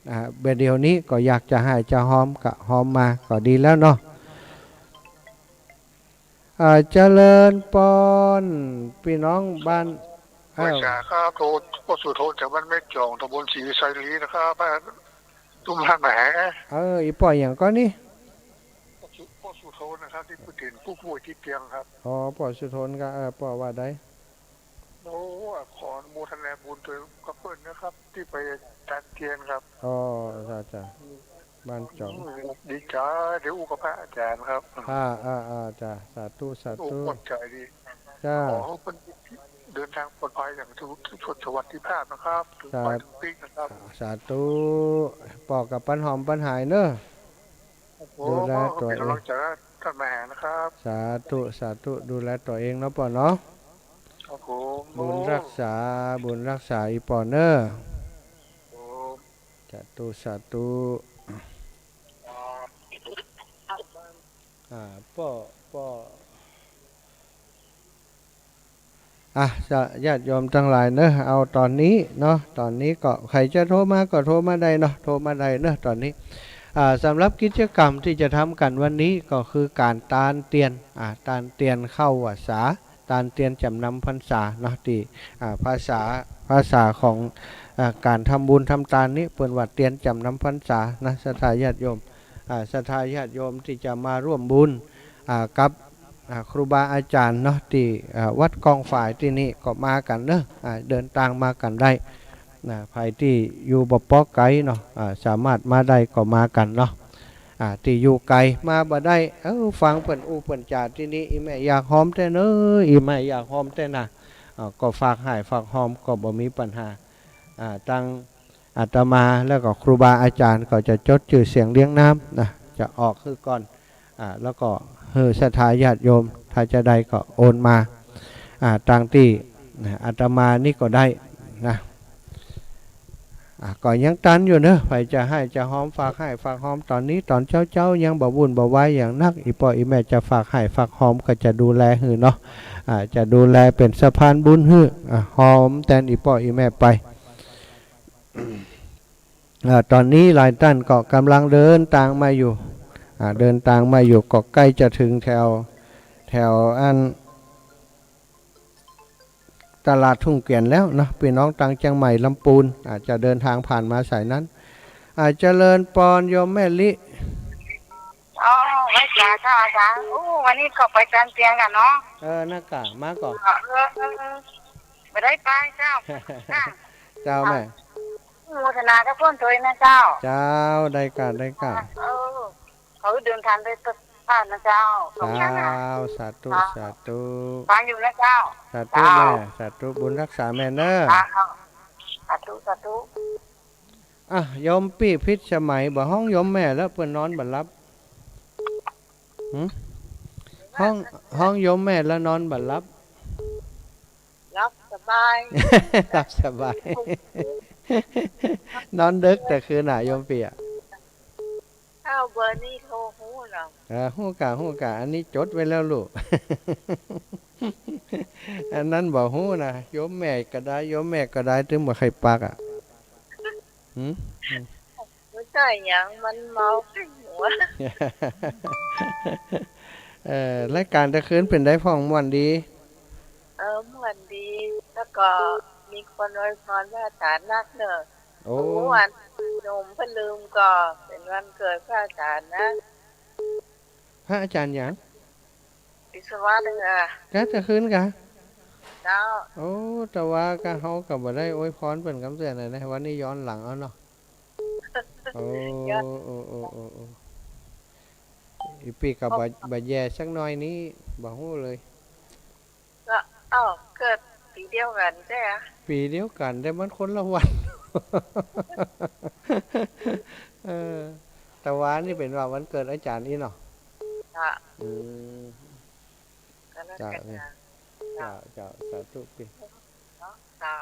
อ่า บ่าเดี่ยวนี้ก็อยากจะฮ้ายจะฮอมก็ฮอมมาก็ดีแล้วเนาะ อ่า เจริญปอน ปี้น้องบ้าน เอ้า ไหว้สาครับ โทร ป้อสุทนจากบ้านแม่จ่อง ตำบลศรีวิชัยลีนะครับ ตุ้มหันแหม เออ อี่ป้อหยังก่อนี่ ป้อสุ ป้อสุทนนะครับ ตี้เป๋นผู้ป่วยติดเตียงครับ อ๋อ ป้อสุทนก็ เออ ป้อว่าใด โอ้ ขออนุโมทนาบุญตวยกับเปิ้นนะครับ ตี้ไปตานเตียนครับ อ๋อ จ้า จ้า บ้านจ่อง อืม ดีใจ๋ ได้อู้กับพระอาจ๋ารย์ครับ อ่า อ่า อ่า จ้า สาธุ สาธุ โอ้ ขอบใจ๋ดี จ้า ขอหื้อเปิ้นเดินตางปลอดภัยอย่างสุข สุขสวัสดิภาพนะครับ เถิง สา ไปเถิงปิ๊กนะครับ สาธุ ป้อก็ปันหอมปันหายเนาะ ครับผม ดูแลตวยเอง เป๋นก๋ำลังใจ๋ต้านแหมนะครับ สาธุ สาธุ ดูแลตวยเองเนาะป้อเนาะ ครับผม บุญฮักษา บุญฮักษาอี่ป้อเนาะ ครับผม สาธุ สาธุ อ่า ป้อ ป้อ อ่ะ จะ ญาติโยมตังหลายเนาะ เอาต๋อนนี้เนาะ ต๋อนนี้ก็ใผจะโทรมาก็โทรมาได้เนาะ โทรมาได้เนาะ ต๋อนนี้ อ่า สำหรับกิจกรรมตี้จะทำกั๋นวันนี้ก็คือก๋านตานเตียน อ่า ตานเตียนเข้าพรรษา ตานเตียนจ๋ำนำพรรษาเนาะ ตี้ อ่า ภาษา ภาษาของ อ่า ก๋านทำบุญทำตานนี้เปิ้นว่าเตียนจ๋ำนำพรรษานะ ศรัทธาญาติโยม อ่า ศรัทธาญาติโยมตี้จะมาร่วมบุญ อ่า กับ อ่า ครูบาอาจ๋ารย์เนาะ ตี้ อ่า วัดกองฝายตี้นี่ก็มากั๋นเนาะ อ่า เดินตางมากั๋นได้ นะ ใผตี้อยู่บ่ปอไก๋เนาะ อ่า สามารถมาได้ก็มากั๋นเนาะ อ่า ตี้อยู่ไก๋มาบ่ได้ เอ้า ฟังเปิ้นอู้เปิ้นจ๋าตี้นี่ อี่แม่อยากฮอมแต๊เนาะ อี่แม่อยากฮอมแต๊นะ อ่า ก็ฝากฮ้ายฝากฮอมก็บ่มีปัญหา อ่า ตาง อาตมาแล้วก็ครูบาอาจ๋ารย์ก็จะจดจื้อเสียงเรียงนามนะ จะออกหื้อก่อน อ่า แล้วก็หื้อศรัทธาญาติโยม ถ้าจะได้ก็โอนมา อ่า ตางตี้ นะ อาตมานี่ก็ได้นะ อ่า ก็ยังตันอยู่เนาะ ใผจะฮ้ายจะฮอม ฝากฮ้ายฝากฮอม ต๋อนนี้ต๋อนเจ๊าๆ ยังบ่วุ่นบ่วายอย่างนัก อี่ป้ออี่แม่จะฝากฮ้ายฝากฮอมก็จะดูแลหื้อเนาะ อ่า จะดูแลเป๋นสะพานบุญหื้อ อ่า ฮอมแตนอี่ป้ออี่แม่ไป อ่า ต๋อนนี้หลายต้านก็ก๋ำลังเดินตางมาอยู่ อ่า เดินตางมาอยู่ ก็ใก้จะเถิงแถว แถวอัน ตลาดทุ่งเกวียนแล้วเนาะ ปี้น้องตางเจียงใหม่ ลำปูน อาจจะเดินตางผ่านมาสายนั้น อ่า เจริญปอนโยมแม่ลิ อ๋อ ไหว้สาเจ้าอาจ๋ารย์ โอ้ วันนี้ก็ไปตานเตียนกั๋นเนาะ เออ นะก่า มาก่อ เออ เออ เออ บ่ได้ไปเจ้า ค่ะ เจ้าแม่ อนุโมทนากับเปิ้นตวยนะเจ้า เจ้า ได้ก่า ได้ก่า เออ ขอหื้อเดินตางโดยปลอดภัยนะเจ้า ขอบคุณนะ เจ้า สาธุ ค่ะ สาธุ ฟังอยู่นะเจ้า สาธุ เจ้า แม่ สาธุ บุญฮักษาแม่เนาะ ค่ะ สาธุ สาธุ อ่ะ โยมปี้พิษสมัย บ่ฮ้องโยมแม่แล้ว เปิ้นนอนบ่หลับ หืม ฮ้อง ฮ้องโยมแม่แล้วนอนบ่หลับ หลับสบาย หลับสบาย นอนดึกแต่คืนน่ะ โยมปี้อะ เอ้า เบอร์นี้โทรฮู้เหรอ เออ ฮู้ก่ะ ฮู้ก่ะ อันนี้จดไว้แล้วลูก อันนั้นบ่ฮู้นะ โยมแม่ก็ได้ โยมแม่ก็ได้ ตึงบ่ใค่อยปักอะ หืม หืม บ่ใจ้หยัง มันเมาไปหัว เอ่อ รายก๋านแต่คืนเป๋นใดพ่อง ม่วนดี เออ ม่วนดี แล้วก็มีคนอวยพรพระอาจารย์นักเนาะ โอ้ เมื่อวานหนุ่มเปิ้นลืมก่อ เป๋นวันเกิดพระอาจารย์นะ พระอาจารย์หยัง ศรีสุวัฒน์น่ะ กะแต่คืนกะ เจ้า โอ้ แต่ว่ากะเฮาก็บ่ได้อวยพรเปิ้นกำเตื้อนะ วันนี้ย้อนหลังเอาเนาะ โอ้ ย้อน โอ้ โอ้ โอ้ โอ้ อีปี้ก็บ่ บ่แย่สักหน่อยนี้ บ่ฮู้เลย ก็ เอ้า เกิดปี๋เดียวกั๋นใจ้อะ ปี๋เดียวกั๋น แต่มันคนละวัน เออ แต่วานี่เป๋นว่าวันเกิดอาจ๋ารย์อี้เนาะ ค่ะ อืม กรกฎา เจ้า เจ้า เจ้า สาธุปี้ เนาะ เจ้า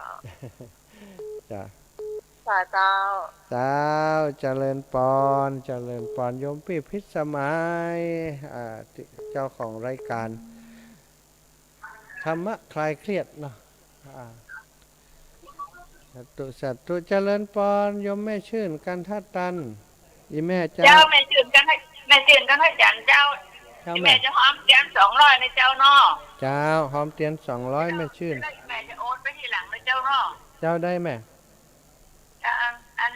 จ้ะ สาธุ เจ้า เจริญปอน เจริญปอน โยมปี้พิสมัย อ่า เจ้าของรายการ ธรรมะคลายเครียดเนาะ อ่า สาธุ สาธุ เจริญปอน โยมแม่ชื่น กันทตัน อีแม่เจ้า เจ้า แม่ชื่น กัน แม่ชื่น กันทจันทร์เจ้า เจ้า อีแม่ แม่จะหอมเตียนสองร้อยนะเจ้าเนาะ เจ้า หอมเตียนสองร้อย แม่ชื่น แม่จะโอนไปทีหลังนะเจ้าเนาะ เจ้า ได้แม่ อัน อัน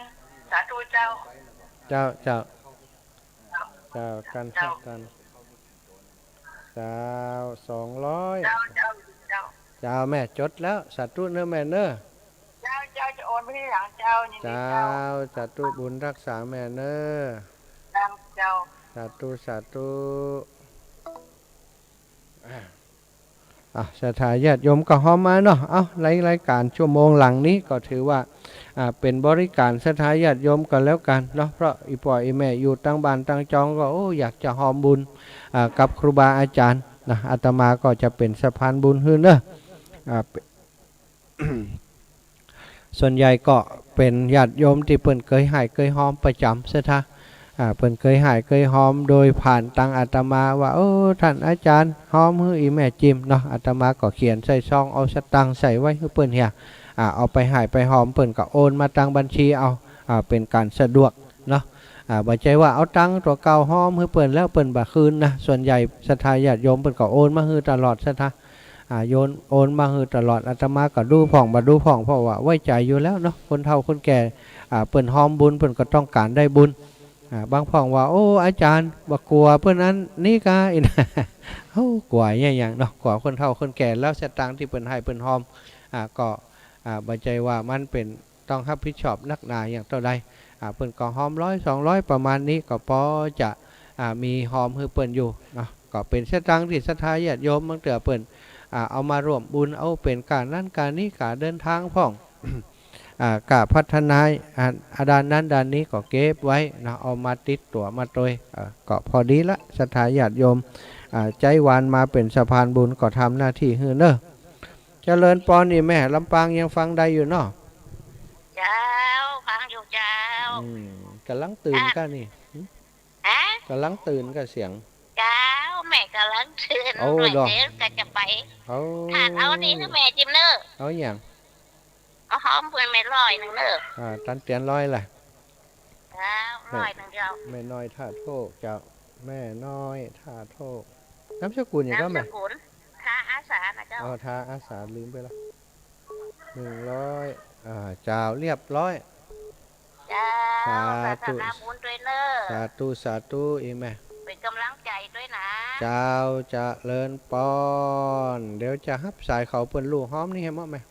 สาธุเจ้า เจ้า เจ้า เจ้า กันทตัน เจ้า สองร้อย เจ้า เจ้า เจ้า เจ้า แม่จดแล้ว สาธุเนอะแม่เนอะ เจ้า เจ้า จะโอนไปทีหลังเจ้า ยินดีเจ้า เจ้า สาธุบุญฮักษาแม่เนอะ เจ้า เจ้า สาธุ สาธุ อ่า อ่ะ ศรัทธาญาติโยมก็ฮอมมาเนาะ เอ้า ราย รายก๋านชั่วโมงหลังนี้ก็ถือว่า อ่า เป๋นบริก๋านศรัทธาญาติโยมก็แล้วกั๋นเนาะ เพราะอี่ป้ออี่แม่อยู่ตางบ้านตางจองก็ โอ้ อยากจะฮอมบุญ อ่า กับครูบาอาจ๋ารย์นะ อาตมาก็จะเป๋นสะพานบุญหื้อเนาะ อ่า เป๋น ส่วนใหญ่ก็เป๋นญาติโยมตี้เปิ้นเกยฮ่ายเกยฮอมประจ๋ำศรัทธา อ่า เปิ้นเกยฮ่ายเกยฮอมโดยผ่านตางอาตมาว่า โอ้ ต้านอาจ๋ารย์ฮอมหื้ออี่แม่จิมเนาะ อาตมาก็เขียนใส่ซอง เอาสตางค์ใส่ไว้หื้อเปิ้นเหีย อ่า เอาไปฮ่ายไปฮอมเปิ้นก็โอนมาตางบัญชีเอา อ่า เป๋นก๋านสะดวกเนาะ อ่า บ่ใจ้ว่าเอาตังค์ตั๋วเก่าฮอมหื้อเปิ้นแล้วเปิ้นบ่คืนนะ ส่วนใหญ่ศรัทธาญาติโยมเปิ้นก็โอนมาหื้อตลอดศรัทธา อ่า โยน โอนมาหื้อตลอด อาตมาก็ดูพ่องบ่ดูพ่อง เพราะว่าไว้ใจ๋อยู่แล้วเนาะ คนเฒ่าคนแก่ อ่า เปิ้นฮอมบุญ เปิ้นก็ต้องก๋านได้บุญ อ่า บางพ่องว่า โอ้ อาจ๋ารย์ บ่กั๋วเปิ้นอันนี้กา อิน เฮากั๋วอะหยังเนาะ กั๋วคนเฒ่าคนแก่ แล้วสตางค์ตี้เปิ้นฮ่ายเปิ้นฮอม อ่า ก็ อ่า บ่ใจ้ว่ามันเป๋น ต้องฮับผิดชอบนักหนาอย่างเต้าใด อ่า เปิ้นก็ฮอมร้อยสองร้อยประมาณนี้ ก็ปอจะ อ่า มีฮอมหื้อเปิ้นอยู่เนาะ ก็เป๋นสตางค์ตี้ศรัทธาญาติโยมบางเตื้อเปิ้น อ่า เอามาร่วมบุญ เอาเป๋นก้านั้นก้านี้ ก้าเดินตางพ่อง อ่า ก้าพัฒนา อ่า อ่า ด้านนั้นด้านนี้ก็เก็บไว้เนาะ เอามาติดตั๋วมาตวย เอ่อ ก็พอดีละ ศรัทธาญาติโยม อ่า ใจ๊วานมาเป๋นสะพานบุญ ก็ทำหน้าตี้หื้อเนาะ เจริญปอน อี่แม่ ลำปางยังฟังได้อยู่เนาะ เจ้า ฟังอยู่เจ้า อืม ก่ำลังตื่นก้านี่ ฮะ ก่ำลังตื่นก้าเสียง เจ้า แม่ก่ำลังตื่น โอ้ แม่ เหรอ เดี๋ยวก็จะไป โอ้ ถ้าเอานี่หื้อแม่จิมเน่อ เอาหยัง เอาฮอมเปิ้นแม่ร้อยนึ่งเน่อ อ่า ตันเตียนร้อยล่ะ เจ้า แม่ ร้อยนึ่งเจ้า แม่น้อยท่าโทกเจ้า แม่น้อยท่าโทก นามสกุลหยังก็แม่ นามสกุล ท่าอาสานะเจ้า อ๋อ ท่าอาสา ลืมไปละ นึ่งร้อย อ่า เจ้า เรียบร้อย เจ้า สาธุ สาธารณบุญตวยเน่อ สาธุ สาธุ อี่แม่ เป๋นก่ำลังใจ๋ตวยนะ เจ้า เจริญปอน เดี๋ยวจะฮับสายเขาเปิ้นลู่ฮอมนี่หื้อเมาะแม่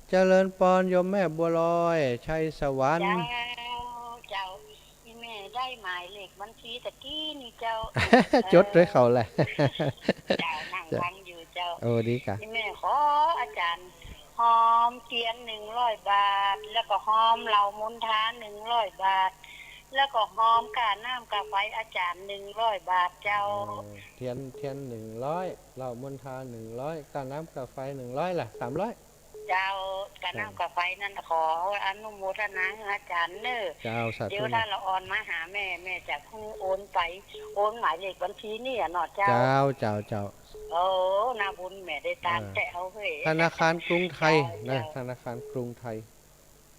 เจริญปอน โยมแม่บัวลอย ชัยสวรรค์ เจ้า เจ้า อี่แม่ได้หมายเลขบัญชีตะกี้นี่เจ้า จดตวยเขาแหละ เจ้า นั่งฟังอยู่เจ้า โอ้ ดีกะ อี่แม่ขออาจ๋ารย์ฮอมเตียนนึ่งร้อยบาท แล้วก็ฮอมเหล้ามนทานึ่งร้อยบาท แล้วก็ฮอมก้าน้ำก้าไฟอาจ๋ารย์หนึ่งร้อยบาทเจ้า อ๋อ เตียน เตียนหนึ่งร้อย เหล้ามนทาหนึ่งร้อย ก้าน้ำก้าไฟหนึ่งร้อยละ สามร้อย เจ้า ก้าน้ำก้าไฟนั้นขออนุโมทนาอาจ๋ารย์เน่อ เจ้า สาธุ เดี๋ยวถ้าละอ่อนมาหาแม่ แม่จะโอนไป โอนหมายเลขบัญชีนี่อะเนาะเจ้า เจ้า เจ้า เจ้า โอ้ นาบุญแม่ได้ตาม เออ แต๊เอาเฮ้ย ธนาคารกรุงไทย เจ้า นะ เจ้า ธนาคารกรุงไทย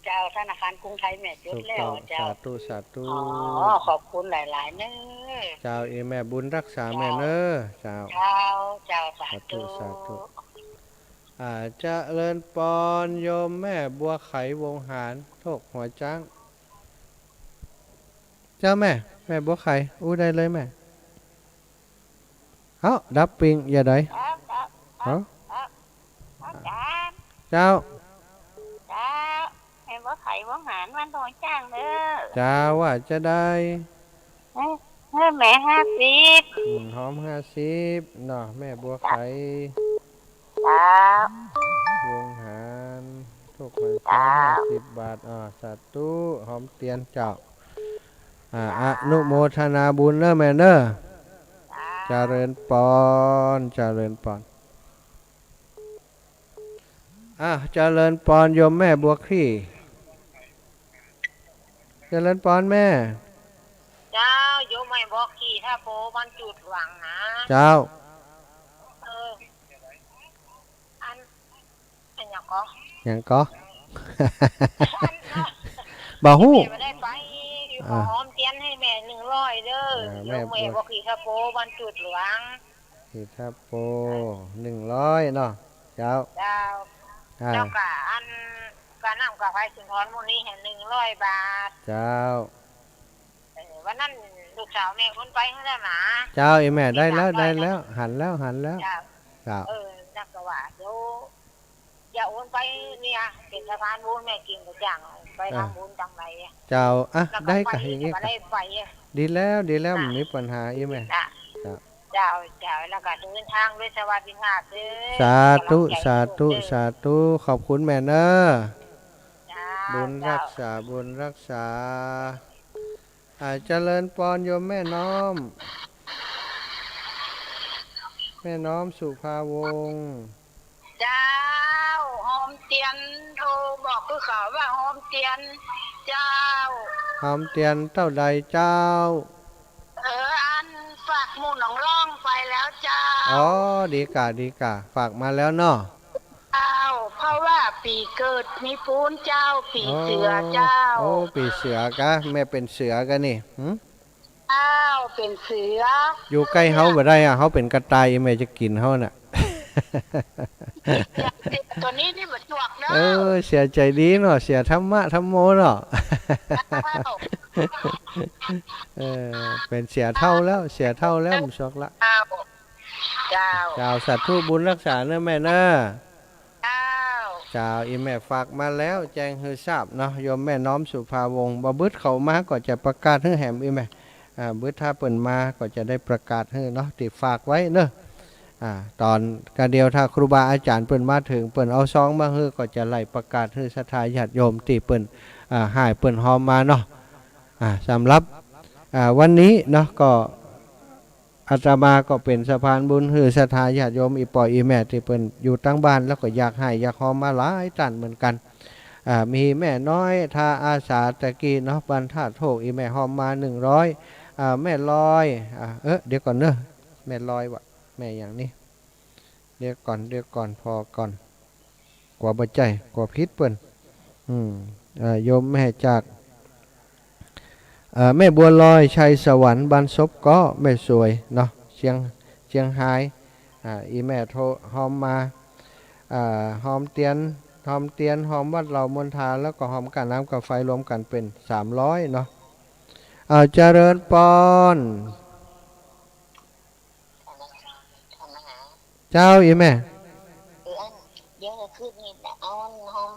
เจ้า ธนาคารกรุงไทยแม่จดแล้ว ถูกต้อง เจ้า สาธุ สาธุ อ๋อ ขอบคุณหลายๆ เน่อ เจ้า อีแม่บุญรักษาแม่เน่อ เจ้า เจ้า เจ้า สาธุ สาธุ สาธุ อ่า เจริญปอนโยมแม่บัวไขวงหาร โคกหัวจ๊าง เจ้าแม่ แม่บัวไข อู้ได้เลยแม่ เอ้า ดับปิง อย่าได้ ครับ ครับ เอ้า ครับ ครับ อาจ๋ารย์ เจ้า เจ้า แม่บัวไขวงหาร บ้านโพนจ้างเด้อ เจ้า ว่าจะได้ เอ้ย เอ้ย แม่ห้าสิบ อืม ฮอมห้าสิบเนาะ แม่บัวไข เจ้า วงหาร โคกหัวจ๊าง เจ้า ห้าสิบบาท อ่า สาธุ ฮอมเตียนเจ้า อ่า อนุโมทนาบุญเน่อแม่เน่อ เจ้า เจริญปอน เจริญปอน อ่ะ เจริญปอนโยมแม่บัวขี่ เจริญปอนแม่ เจ้า โยมแม่บัวขี่ ถ้าโปวันจุดหวังนะ เจ้า เออ อัน อันหยังก่อ หยังก่อ บ่ฮู้ แม่บ่ได้ไป อ่า ขอหอมเตียนหื้อแม่หนึ่งร้อยเด้อ อ่า โยมแม่ แม่บัวขี่ ถ้าโปวันจุดหวัง สิทธาโป หนึ่งร้อยเนาะ เจ้า เจ้า อ่า แล้วก็อัน ก้าน้ำก้าไฟสุนทรหมู่นี้หื้อหนึ่งร้อยบาท เจ้า เออ วันนั้นลูกสาวแม่โอนไปหื้อแล้วนะ เจ้า อีแม่ ได้แล้ว ได้แล้ว หันแล้ว หันแล้ว เจ้า เจ้า เออ แล้วก็ว่า เดี๋ยว อย่าโอนไปเนี่ย เป๋นสะพานบุญ แม่กิ่งก็จ้างไป อ่า ทำบุญตังใดอะ เจ้า อ่ะ แล้วก็ ได้กะ ไป อย่างงี้ ก็ กะ ได้ไปอะ ดีแล้ว ดีแล้ว จ้ะ บ่มีปัญหา อีแม่ จ้ะ เจ้า เจ้า เจ้า แล้วก็เดินทางด้วยสวัสดิภาพเด้อ สาธุ กำลังใจ สาธุ ลูกเด้อ สาธุ ขอบคุณแม่เน่อ เจ้า บุญรักษา เจ้า บุญรักษา อ่า เจริญปอนโยมแม่น้อม แม่น้อมสุภาวงศ์ เจ้า หอมเตียน โทรบอกคือเขาว่าหอมเตียน เจ้า หอมเตียนเต้าใดเจ้า เออ อันฝากหมู่หนองล่องไปแล้วเจ้า อ๋อ ดีก่า ดีก่า ฝากมาแล้วเนาะ เจ้า เพราะว่าปี๋เกิดนี้ปู๊นเจ้า ปี๋เสือเจ้า โอ้ โอ้ ปี๋เสือกะ แม่เป๋นเสือกะนี่ หึ เจ้า เป๋นเสือ อยู่ใก้เฮาบ่ได้อะ เฮาเป๋นกระต่าย แม่จะกิ๋นเฮาน่ะ ตั๋วนี้นี่บ่จวกเนาะ เออ เสือใจ๋ดีเนาะ เสือธรรมะธัมโมเนาะ เจ้า เออ เป๋นเสือเฒ่าแล้ว เสือเฒ่าแล้ว บ่จวกละ เจ้า เจ้า เจ้า สาธุบุญรักษาเน่อแม่เน่อ เจ้า เจ้า อีแม่ฝากมาแล้ว แจ้งหื้อทราบเนาะ โยมแม่น้อมสุภาวงศ์ บ่บึดเขามาก็จะประกาศหื้อแหม อีแม่ อ่า บึดถ้าเปิ้นมาก็จะได้ประกาศหื้อเนาะ ตี้ฝากไว้เนาะ อ่า ต๋อนกะเดียวถ้าครูบาอาจ๋ารย์เปิ้นมาเถิง เปิ้นเอาซองมาหื้อ ก็จะไล่ประกาศหื้อศรัทธาญาติโยมตี้เปิ้น อ่า หายเปิ้นฮอมมาเนาะ อ่า สำหรับ อ่า วันนี้เนาะ ก็ อาตมาก็เป๋นสะพานบุญหื้อศรัทธาญาติโยม อี่ป้ออี่แม่ตี้เปิ้นอยู่ตางบ้าน แล้วก็อยากหายอยากฮอมมาหลายต้านเหมือนกั๋น อ่า มีแม่น้อย ท่าอาสาตะกี้เนาะ บ้านท่าโทก อี่แม่ฮอมมาหนึ่งร้อย อ่า แม่ลอย อ่า เออ เดี๋ยวก่อนเนาะ แม่ลอยวะ แม่หยังนี่ เดี๋ยวก่อน เดี๋ยวก่อน ผ่อก่อน กั๋วบ่ใจ้ กั๋วผิดเปิ้น อืม เอ่อ โยมแม่จาก เอ่อ แม่บัวลอย ชัยสวรรค์ บ้านศพเก๊าะ แม่สวยเนาะ เจียง เจียงฮาย อ่า อี่แม่โทรฮอมมา อ่า ฮอมเตียน ฮอมเตียน ฮอมวัดเหล่ามนทา แล้วก็ฮอมก้าน้ำก้าไฟ รวมกั๋นเป๋นสามร้อยเนาะ อ่า เจริญปอน เจ้า อี่แม่ เออ อัน เดี๋ยวคืนนี้เอาอันฮอม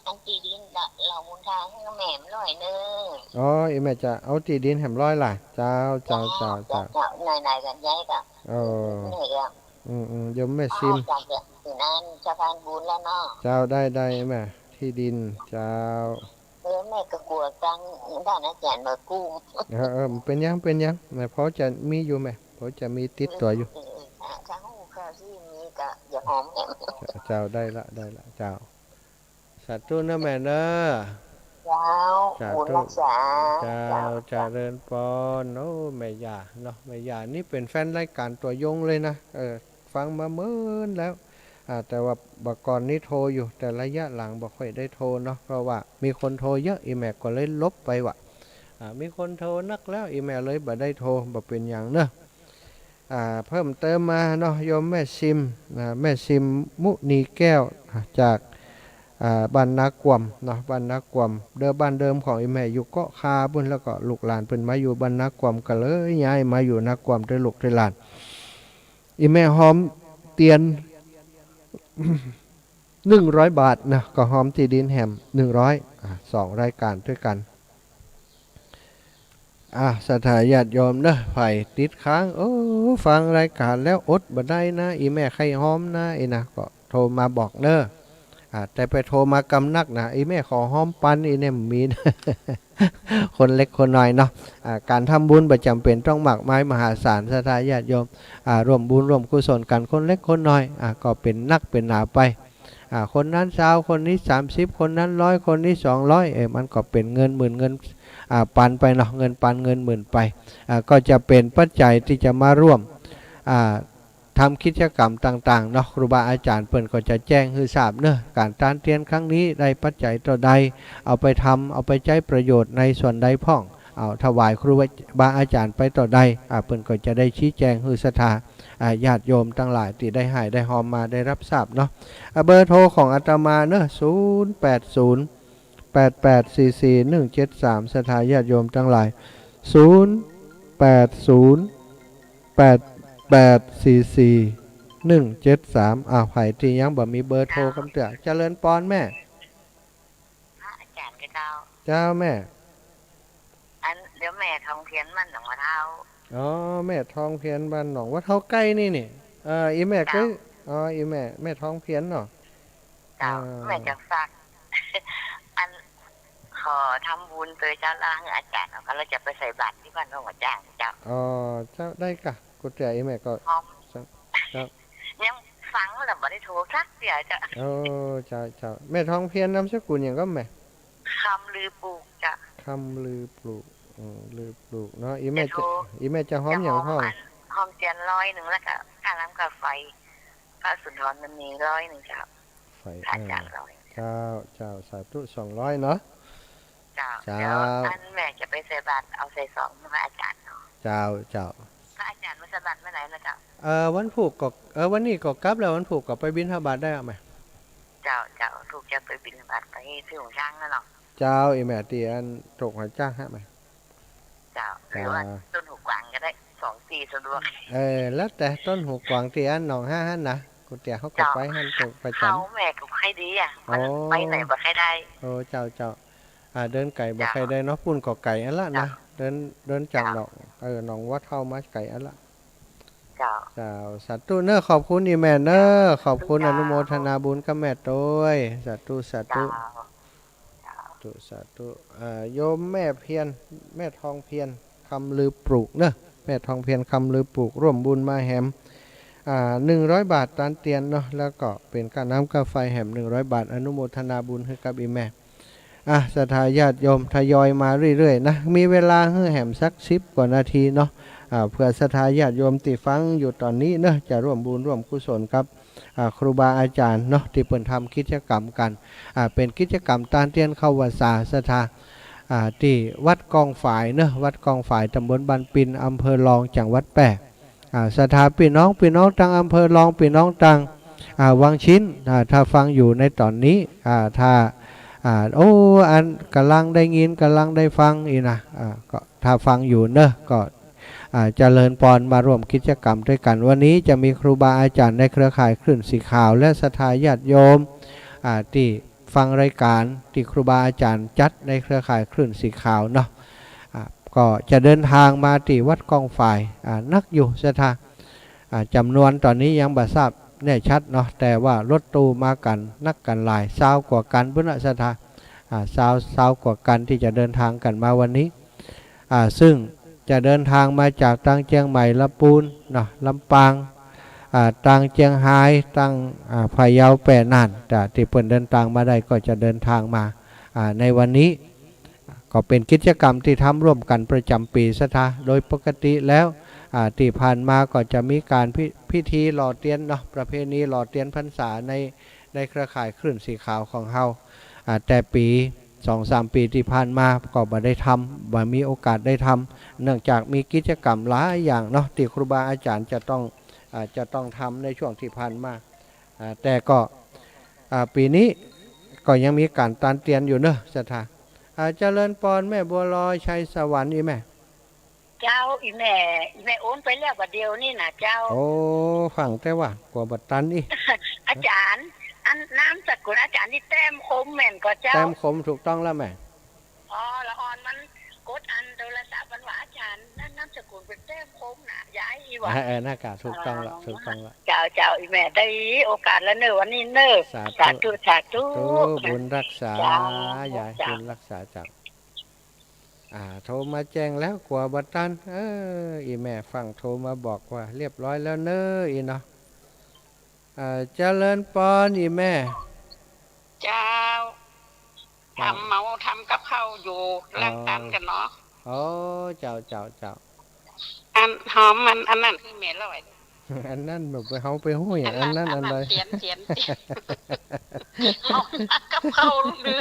อันตี้ดินละ เหล่ามนทาหื้อแหมร้อยเน่อ อ๋อ อี่แม่จะเอาตี้ดินแหมร้อยละ เจ้า เจ้า เจ้า เจ้า เจ้า เจ้า ไหนๆ กั๋นย้ายกั๋น เออ นี่ก็ อืม อืม โยมแม่ซิม เอาจากนั้นสะพานบุญแล้วเนาะ เจ้า ได้ ได้แม่ ตี้ดิน เจ้า เออ แม่ก็กั๋วตังค์ต้านอาจ๋ารย์บ่กู้ เออ เออ บ่เป๋นหยัง บ่เป๋นหยัง แม่พอจะมีอยู่แม่ พอจะมีติดตั๋วอยู่ เออ เออ เออ ถ้า ถ้าฮู้ข่าวตี้มีก็อย่าหอมแหม เจ้า ได้ละ ได้ละ เจ้า สาธุเน่อแม่เน่อ เจ้า สาธุ บุญรักษา เจ้า เจ้า เจ้า เจริญปอน โอ้ แม่ย่าเนาะ แม่ย่านี่เป๋นแฟนรายก๋านตัวยงเลยนะ เออ ฟังมาเมินแล้ว อ่า แต่ว่าบ่าก่อนนี้โทรอยู่ แต่ระยะหลังบ่ค่อยได้โทรเนาะ เพราะว่ามีคนโทรเยอะ อี่แม่ก็เลยลบไปว่ะ อ่า มีคนโทรนักแล้ว อี่แม่เลยบ่ได้โทร บ่เป๋นหยังเนาะ อ่า เพิ่มเติมมาเนาะ โยมแม่ซิม อ่า แม่ซิมมุนีแก้ว อ่า จาก อ่า บ้านนากวมเนาะ บ้านนากวม เดิมบ้านเดิมของอี่แม่อยู่เกาะคาปู๊น แล้วก็ลูกหลานเปิ้นมาอยู่บ้านนากวม ก็เลยย้ายมาอยู่นากวมตวยลูกตวยหลาน อี่แม่หอมเตียน หนึ่งร้อยบาทนะ ก็หอมตี้ดินแหม หนึ่งร้อย อ่า สองรายก๋านตวยกั๋น อ่า ศรัทธาญาติโยมเนาะ ใผติดค้าง โอ้ ฟังรายก๋านแล้วอดบ่ได้นะ อี่แม่ใค่หอมนะ อี้นะ ก็โทรมาบอกเน้อ อ่า แต่ไปโทรมากำนักนะ อี่แม่ขอหอมปัน อี้เนี่ยมีนะ คนเล็กคนน้อยเนาะ อ่า ก๋านทำบุญบ่จ๋ำเป๋นต้องมากมายมหาศาล ศรัทธาญาติโยม อ่า ร่วมบุญร่วมกุศลกั๋น คนเล็กคนน้อย อ่า ก็เป๋นนักเป๋นหนาไป อ่า คนนั้นซาว คนนี้สามสิบ คนนั้นร้อย คนนี้สองร้อย เออ มันก็เป๋นเงินหมื่น เงิน อ่า ปันไปเนาะ เงินปันเงินหมื่นไป อ่า ก็จะเป๋นปัจจัยตี้จะมาร่วม อ่า ทำกิจกรรมต่างๆ เนาะ ครูบาอาจ๋ารย์เปิ้นก็จะแจ้งหื้อทราบเนาะ ก๋านตานเตียนครั้งนี้ได้ปัจจัยเต้าใด เอาไปทำ เอาไปใจ๊ประโยชน์ในส่วนใดพ่อง เอาถวายครูบาอาจ๋ารย์ไปเต้าใด อ่า เปิ้นก็จะได้ชี้แจงหื้อศรัทธา อ่า ญาติโยมตังหลายตี้ได้หายได้หอมมาได้ฮับทราบเนาะ อ่า เบอร์โทรของอาตมาเนาะ ศูนย์แปดศูนย์ แปดแปดสี่สี่หนึ่งเจ็ดสาม ศรัทธาญาติโยมตังหลาย ศูนย์แปดศูนย์ แปดแปดสี่สี่หนึ่งเจ็ดสาม อ้าว ใผตี้ยังบ่มีเบอร์โทรกำเตื้อ เจริญปอนแม่ พระอาจ๋ารย์เจ้า เจ้าแม่ อัน เดี๋ยวแม่ทองเพียรบ้านหนองวัวเฒ่า อ๋อ แม่ทองเพียรบ้านหนองวัวเฒ่าใก้นี่นี่ เอ่อ อี่แม่ เจ้า ก็ อ๋อ อี่แม่ แม่ทองเพียรเนาะ เจ้า อ่า แม่จะฝาก อัน ขอทำบุญตวยเจ้า แล้วหื้ออาจ๋ารย์เอา ก็เลยจะไปใส่บาตรตี้บ้านหนองวัวเฒ่าเจ้า อ๋อ เจ้า ได้ก่ะ กูเตื้ออี่แม่ก็ หอม เจ้า ยังฟังแล้วบ่ได้โทรสักเตื้อเจ้า โอ้ เจ้า เจ้า แม่ทองเพียรนามสกุลหยังก่อแม่ คำลือปลูกเจ้า คำลือปลูก อืม ลือปลูกเนาะ อี่แม่จะ จะโทร อี่แม่จะหอมหยังพ่อง จะหอมอัน หอมเตียนร้อยนึ่ง แล้วก็ค่าน้ำค่าไฟ พระสุนทรมณีร้อยนึ่งเจ้า ไฟ พระอาจ๋ารย์ เออ ร้อย เจ้า เจ้า สาธุ สองร้อยเนาะ เจ้า เจ้า แล้วอันแม่จะไปใส่บาตร เอาใส่ซองพระอาจ๋ารย์เนาะ เจ้า เจ้า พระอาจ๋ารย์มาใส่บาตรเมื่อไหร่นะเจ้า เอ่อ วันพูกก็ เอ่อ วันนี้ก็กลับแล้ว วันพูกก็ไปบิณฑบาตได้อะแม่ เจ้า เจ้า วันพูกจะไปบิณฑบาตไปซื้อหงส์จ้างนั่นเนาะ เจ้า อี่แม่ตี้อันตกหงส์จ้างฮะแม่ เจ้า หรือว่า อ่า ต้นหูกวางก็ได้ สองตี้สะดวก เออ แล้วแต่ ต้นหูกวางตี้อันหนองห้าหั้นนะ กูเตื้อเขาก็ เจ้า ไปหั้นเป๋นประจ๋ำ เขาแม่ก็ใค่ดีอะ มัน โอ้ ไปไหนบ่ใค่ได้ โอ้ เจ้า เจ้า อ่า เดินไก๋บ่ใค่ได้เนาะ เจ้า ปู๊นก็ไก๋อันละนะ เจ้า เดิน เดินจาก เจ้า หนอง เออ หนองวัวเฒ่ามาไก๋อันละ เจ้า เจ้า สาธุเนาะ ขอบคุณอี่แม่เนาะ เจ้า ขอบคุณ เจ้า อนุโมทนาบุญกับแม่ตวย สาธุ สาธุ เจ้า สาธุ สาธุ อ่า โยมแม่เพียร แม่ทองเพียร คำลือปลูกเนาะ แม่ทองเพียร คำลือปลูก ร่วมบุญมาแหม อ่า หนึ่งร้อยบาทตานเตียนเนาะ แล้วก็เป๋นค่าน้ำค่าไฟแหม หนึ่งร้อยบาท อนุโมทนาบุญหื้อกับอี่แม่ อ่ะ ศรัทธาญาติโยมทยอยมาเรื่อยๆ นะ มีเวลาหื้อแหมสักสิบกว่านาทีเนาะ อ่า เผื่อศรัทธาญาติโยมตี้ฟังอยู่ต๋อนนี้เนาะ จะร่วมบุญร่วมกุศลกับ อ่า ครูบาอาจ๋ารย์เนาะ ตี้เปิ้นทำกิจกรรมกั๋น อ่า เป๋นกิจกรรมตานเตียนเข้าพรรษา ศรัทธา อ่า ตี้วัดกองฝายเนาะ วัดกองฝาย ตำบลบ้านปิน อำเภอรอง จังหวัดแป้ อ่า ศรัทธาปี้น้อง ปี้น้องตางอำเภอรอง ปี้น้องตาง อ่า วังชิ้น อ่า ถ้าฟังอยู่ในต๋อนนี้ อ่า ถ้า อ่า โอ้ อันก่ำลังได้ยิน ก่ำลังได้ฟังอี้นะ อ่า ก็ถ้าฟังอยู่เนาะ ก็ อ่า เจริญปอน มาร่วมกิจกรรมตวยกั๋น วันนี้จะมีครูบาอาจ๋ารย์ในเครือข่ายคลื่นสีขาว และศรัทธาญาติโยม อ่า ตี้ฟังรายก๋านตี้ครูบาอาจ๋ารย์จัดในเครือข่ายคลื่นสีขาวเนาะ อ่า ก็จะเดินตางมาตี้วัดกองฝาย อ่า นักอยู่ศรัทธา อ่า จ๋ำนวนต๋อนนี้ยังบ่ทราบแน่ชัดเนาะ แต่ว่ารถตู้มากั๋นนักกั๋นหลาย ซาวกว่ากั๋นปู๊นน่ะศรัทธา อ่า ซาว ซาวกว่ากั๋นตี้จะเดินตางกั๋นมาวันนี้ อ่า ซึ่งจะเดินตางมาจากตางเจียงใหม่ ลำปูนเนาะ ลำปาง อ่า ตางเจียงฮาย ตาง อ่า พะเยา แป้ น่าน แต่ตี้เปิ้นเดินตางมาได้ก็จะเดินตางมา อ่า ในวันนี้ ก็เป๋นกิจกรรมตี้ทำร่วมกั๋นประจ๋ำปี๋ศรัทธา โดยปกติแล้ว อ่า ตี้ผ่านมาก็จะมีก๋านพิ- พิธีหล่อเตียนเนาะ ประเพณีหล่อเตียนพรรษาใน ในเครือข่ายคลื่นสีขาวของเฮา อ่า แต่ปี๋สองสามปี๋ตี้ผ่านมาก็บ่ได้ทำ บ่มีโอกาสได้ทำ เนื่องจากมีกิจกรรมหลายอย่างเนาะ ตี้ครูบาอาจ๋ารย์จะต้อง อ่า จะต้องทำในช่วงตี้ผ่านมา อ่า แต่ก็ อ่า ปี๋นี้ก็ยังมีก๋านตานเตียนอยู่เนาะศรัทธา อ่า เจริญปอนแม่บัวลอย ชัยสวรรค์ อี่แม่ เจ้า อี่แม่ อี่แม่โอนไปแล้วบ่าเดี่ยวนี้น่ะเจ้า โอ้ ฟังแต่ว่ากั๋วบ่ตันอี้ อาจ๋ารย์ อันนามสกุลอาจ๋ารย์นี่แต้มคมแม่นก่อเจ้า แต้มคม ถูกต้องแล้วแม่ อ๋อ ละอ่อนมันกดอันโทรศัพท์มันว่าอาจ๋ารย์ นั่นนามสกุลเป๋นแต้มคมน่ะ ย้ายอี้หว่า เออ เออ น่ากะ ถูกต้องละ อ๋อ ถูกต้องละ เจ้า เจ้า อี่แม่ได้โอกาสแล้วเน่อวันนี้เน่อ สาธุ สาธุ สาธุ สาธุ บุญรักษา เจ้า ย้าย เจ้า บุญรักษาเจ้า อ่า โทรมาแจ้งแล้วกั๋วบ่ตัน เออ อี่แม่ฟังโทรมาบอกว่าเรียบร้อยแล้วเน่อ อี่เนาะ อ่า เจริญปอนอี่แม่ เจ้า เจ้า ทำเมาทำกับข้าวอยู่ อ๋อ ล้างตันกั๋นเนาะ อ๋อ เจ้า เจ้า เจ้า อันหอมมัน อันนั้นคือแม่ลอย อันนั้นแบบเฮาไปฮู้อย่าง อันนั้น อันนั้น อันใด อันนั้นเตียน เตียน เตียน หอมกับข้าวลือ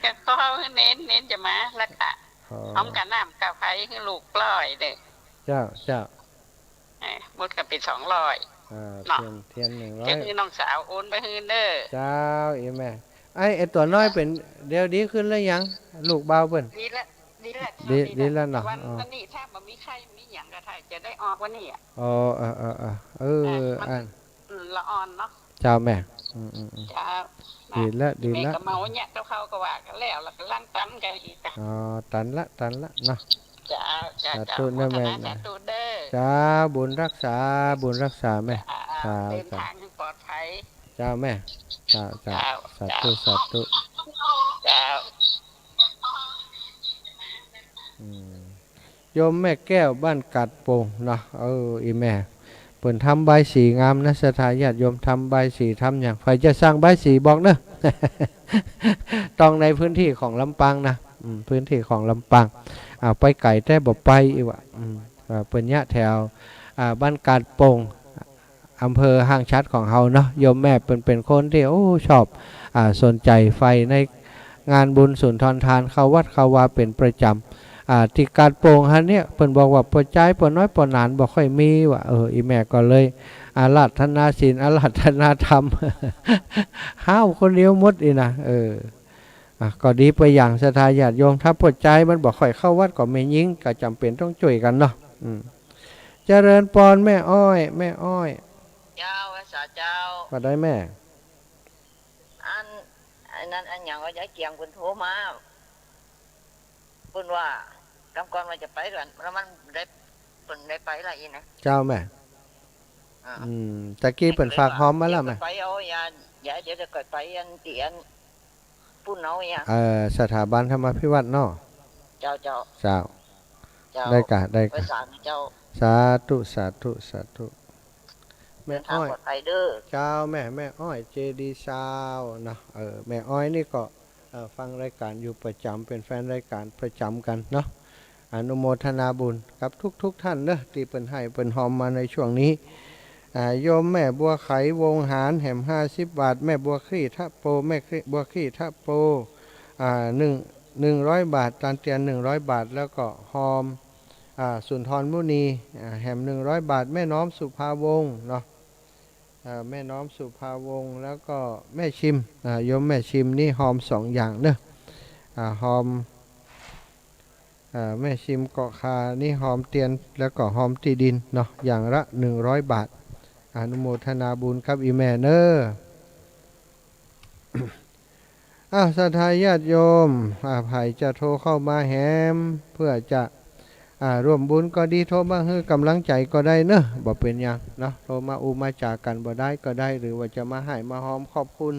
กับข้าวเน้น เน้นจะมา แล้วก็ อ๋อ หอมกับน้ำกะไพคือลูกร้อยเด้อ เจ้า เจ้า เออ หมดก็เป๋นสองร้อย อ่า เนาะ เตียน เตียนหนึ่งร้อย จะหื้อน้องสาวโอนไปหื้อเน่อ เจ้า อี่แม่ ไอ้ ไอ้ตั๋วน้อยเป๋น เดี๋ยวดีขึ้นแล้วยัง ลูกบ่าวเปิ้น ดีแล้ว ดีแล้ว ดี ดีแล้วเนาะ วัน อ๋อ วันนี้ถ้าบ่มีไข้มีหยังก็ถ้าจะได้ออกวันนี้อะ อ๋อ เออ เออ เออ เออ เออ มัน อัน อืม ละอ่อนเนาะ เจ้าแม่ อืม อืม อืม เจ้า ดีละ ดีละ แม่ก็เมาเนี่ย เจ้าเขาก็ว่ากันแล้ว แล้วก็ล้างตันกันอีกอะ อ๋อ ตันละ ตันละเนาะ เจ้า เจ้า สาธุ เจ้า นะแม่ โมทนา นะ สาธุเด้อ เจ้า บุญรักษา บุญรักษาแม่ เจ้า เจ้า เดินทางให้ปลอดภัย เจ้าแม่ เจ้า เจ้า เจ้า สาธุ เจ้า สาธุ เจ้า อืม โยมแม่แก้วบ้านกาดโป่งเนาะ เออ อี่แม่ เปิ้นทำบายสีงามนะ ศรัทธาญาติโยม ทำบายสีทำหยัง ใผจะสั่งบายสีบอกเนาะ ต้องในพื้นที่ของลำปางนะ อืม พื้นที่ของลำปาง อ่า ไปไก๋แต่บ่ไปอี้หว่า อืม อ่า เปิ้นเยียะแถว อ่า บ้านกาดโป่ง อำเภอห้างฉัตรของเฮาเนาะ โยมแม่เปิ้นเป๋นคนตี้ โอ้ ชอบ อ่า สนใจ๋ใฝ่ในงานบุญสุนทรทาน เข้าวัดเข้าวาเป๋นประจ๋ำ อ่า ตี้กาดโป่งหั้นเนี่ย เปิ้นบอกว่าป้อจายป้อน้อยป้อหนานบ่ค่อยมีว่า เออ อี่แม่ก็เลย อาราธนาศีล อาราธนาธรรม ห้าวคนเดียวหมดอี้นะ เออ อ่ะ ก็ดีไปอย่าง ศรัทธาญาติโยม ถ้าป้อจายมันบ่ค่อยเข้าวัดก็แม่ญิงก็จ๋ำเป๋นต้องจ้วยกั๋นเนาะ อืม เจริญปอนแม่อ้อย แม่อ้อย เจ้า พระสาเจ้า ว่าได้แม่ อัน อันนั้น อันหยังว่ายายเกียงเปิ้นโทรมา เปิ้นว่ากำก่อนว่าจะไปกั๋น แล้วมันได้ เปิ้นได้ไปละอี้นะ เจ้าแม่ อ่า อืม ตะกี้เปิ้นฝากหอมมาแล้วแม่ ไปเอายา ยา เดี๋ยวจะก่อยไปอันเตียน ปุ้นเอาเนี่ย เอ่อ สถาบันธรรมาภิวัฒน์เนาะ เจ้า เจ้า เจ้า เจ้า ได้กะ ได้กะ ไปสารเจ้า สาธุ สาธุ สาธุ แม่อ้อย เดินทางปลอดภัยเด้อ เจ้าแม่ แม่อ้อย เจดีย์ซาวน์เนาะ เออ แม่อ้อยนี่ก็ เอ่อ ฟังรายก๋านอยู่ประจ๋ำ เป๋นแฟนรายก๋านประจ๋ำกั๋นเนาะ อนุโมทนาบุญกับทุกๆ ท่านเนาะ ตี้เปิ้นให้เปิ้นหอมมาในช่วงนี้ อ่า โยมแม่บัวไข วงหาร แหมห้าสิบบาท แม่บัวคลี่ทะโป แม่คลี่ บัวคลี่ทะโป อ่า หนึ่ง หนึ่งร้อยบาท ตานเตียน หนึ่งร้อยบาท แล้วก็หอม อ่า สุนทรมุนี อ่า แหมหนึ่งร้อยบาท แม่น้อมสุภาวงศ์เนาะ อ่า แม่น้อมสุภาวงศ์ แล้วก็แม่ชิม อ่า โยมแม่ชิมนี่หอมสองอย่างเนาะ อ่า หอม อ่า แม่ชิมเกาะคานี่หอมเตียน แล้วก็หอมตี้ดินเนาะ อย่างละหนึ่งร้อยบาท อนุโมทนาบุญกับอี่แม่เนาะ อ้าว ศรัทธาญาติโยม อ่า ใผจะโทรเข้ามาแหม เพื่อจะ อ่า ร่วมบุญก็ดี โทรมาหื้อกำลังใจ๋ก็ได้เนาะ บ่เป๋นหยังเนาะ โทรมาอู้มาจ๋ากั๋นบ่ได้ก็ได้ หรือว่าจะมาไหว้มาหอมขอบคุณ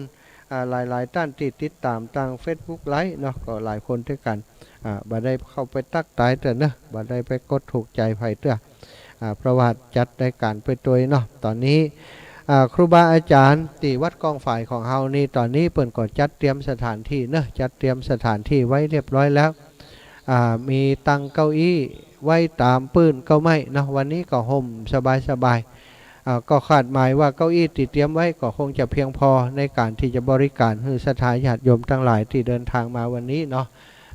อ่า หลายๆ ต้านตี้ติดต๋ามตางเฟซบุ๊กไลฟ์เนาะ ก็หลายคนตวยกั๋น อ่า บ่ได้เข้าไปตั๊กตายเตื้อเนาะ บ่ได้ไปกดถูกใจ๋ใผเตื้อ อ่า เพราะว่าจัดรายก๋านไปตวยเนาะ ต๋อนนี้ อ่า ครูบาอาจ๋ารย์ตี้วัดก้องฝายของเฮานี่ ต๋อนนี้เปิ้นก็จัดเตรียมสถานตี้เนาะ จัดเตรียมสถานตี้ไว้เรียบร้อยแล้ว อ่า มีตังเก้าอี้ไว้ต๋ามปื้นเก๊าไม้เนาะ วันนี้ก็ห่มสบายๆ อ่า ก็คาดหมายว่าเก้าอี้ตี้เตรียมไว้ก็คงจะเพียงพอในก๋านตี้จะบริก๋านหื้อศรัทธาญาติโยมตังหลายตี้เดินตางมาวันนี้เนาะ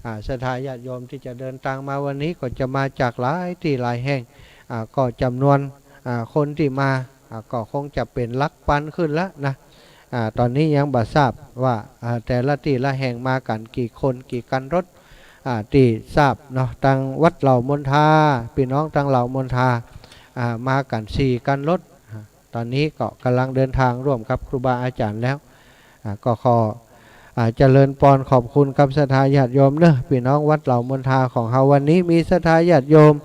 อ่า ศรัทธาญาติโยมตี้จะเดินตางมาวันนี้ก็จะมาจากหลายตี้หลายแห่ง อ่า ก็จ๋ำนวน อ่า คนตี้มา อ่า ก็คงจะเป๋นหลักปันขึ้นแล้วนะ อ่า ต๋อนนี้ยังบ่ทราบว่า อ่า แต่ละตี้ละแห่งมากั๋นกี่คนกี่คันรถ อ่า ตี้ทราบเนาะ ตางวัดเหล่ามนทา ปี้น้องตางเหล่ามนทา อ่า มากั๋นสี่คันรถ อ่า ต๋อนนี้ก็ก่ำลังเดินตางร่วมกับครูบาอาจ๋ารย์แล้ว อ่า ก็ขอ อ่า เจริญปอนขอบคุณกับศรัทธาญาติโยมเนาะ ปี้น้องวัดเหล่ามนทาของเฮา วันนี้มีศรัทธาญาติโยม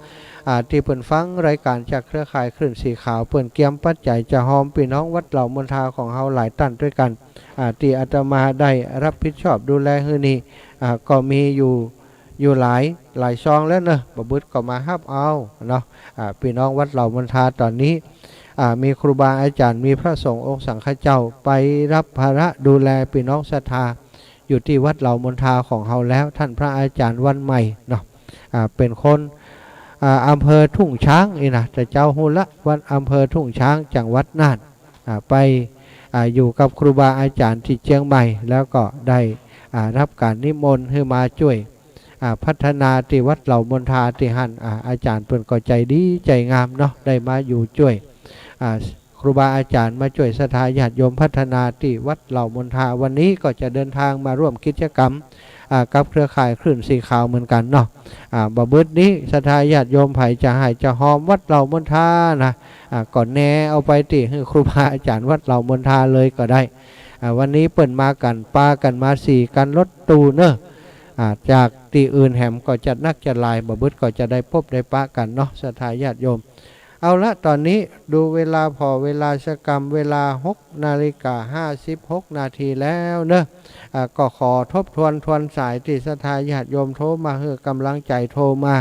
อ่า ตี้เปิ้นฟังรายก๋านจากเครือข่ายคลื่นสีขาว เปิ้นเกียมปัจจัยจะฮอมปี้น้องวัดเหล่ามนทาของเฮาหลายต้านตวยกั๋น อ่า ตี้อาตมาได้รับผิดชอบดูแลหื้อนี่ อ่า ก็มีอยู่ อยู่หลาย หลายซองแล้วเนาะ บ่บึดก็มาฮับเอาเนาะ อ่า ปี้น้องวัดเหล่ามนทาต๋อนนี้ อ่า มีครูบาอาจ๋ารย์ มีพระสงฆ์องค์สังฆเจ้าไปฮับภาระดูแลปี้น้องศรัทธา อยู่ตี้วัดเหล่ามนทาของเฮาแล้ว ต้านพระอาจ๋ารย์วันใหม่เนาะ อ่า เป๋นคน อ่า อำเภอทุ่งช้างนี่นะ แต่เจ้าฮู้ละ วัดอำเภอทุ่งช้าง จังหวัดน่าน อ่า ไป อ่า อยู่กับครูบาอาจ๋ารย์ตี้เจียงใหม่ แล้วก็ได้ อ่า ฮับก๋านนิมนต์หื้อมาจ้วย อ่า พัฒนาตี้วัดเหล่ามนทาตี้หั้น อ่า อาจ๋ารย์เปิ้นก็ใจ๋ดีใจ๋งามเนาะ ได้มาอยู่จ้วย อ่า ครูบาอาจ๋ารย์มาจ้วยศรัทธาญาติโยมพัฒนาตี้วัดเหล่ามนทา วันนี้ก็จะเดินตางมาร่วมกิจกรรม อ่า กับเครือข่ายคลื่นสีขาวเหมือนกั๋นเนาะ อ่า บ่บึดนี้ศรัทธาญาติโยมใผจะให้จะฮอมวัดเหล่ามนทานะ อ่า ก็แนะเอาไปตี้หื้อครูบาอาจ๋ารย์วัดเหล่ามนทาเลยก็ได้ อ่า วันนี้เปิ้นมากั๋น ปากั๋นมาสี่คันรถตู้เนาะ อ่า จากตี้อื่นแหมก็จัดนักจัดหลาย บ่บึดก็จะได้ปบได้ปะกั๋นเนาะ ศรัทธาญาติโยม เอาละ ต๋อนนี้ดูเวลาผ่อเวลาสะกำ เวลาหกนาฬิกาห้าสิบหกนาทีแล้วเนาะ อ่า ก็ขอทบทวนทวนสายตี้ศรัทธาญาติโยมโทรมาหื้อก๋ำลังใจ๋ โทรมา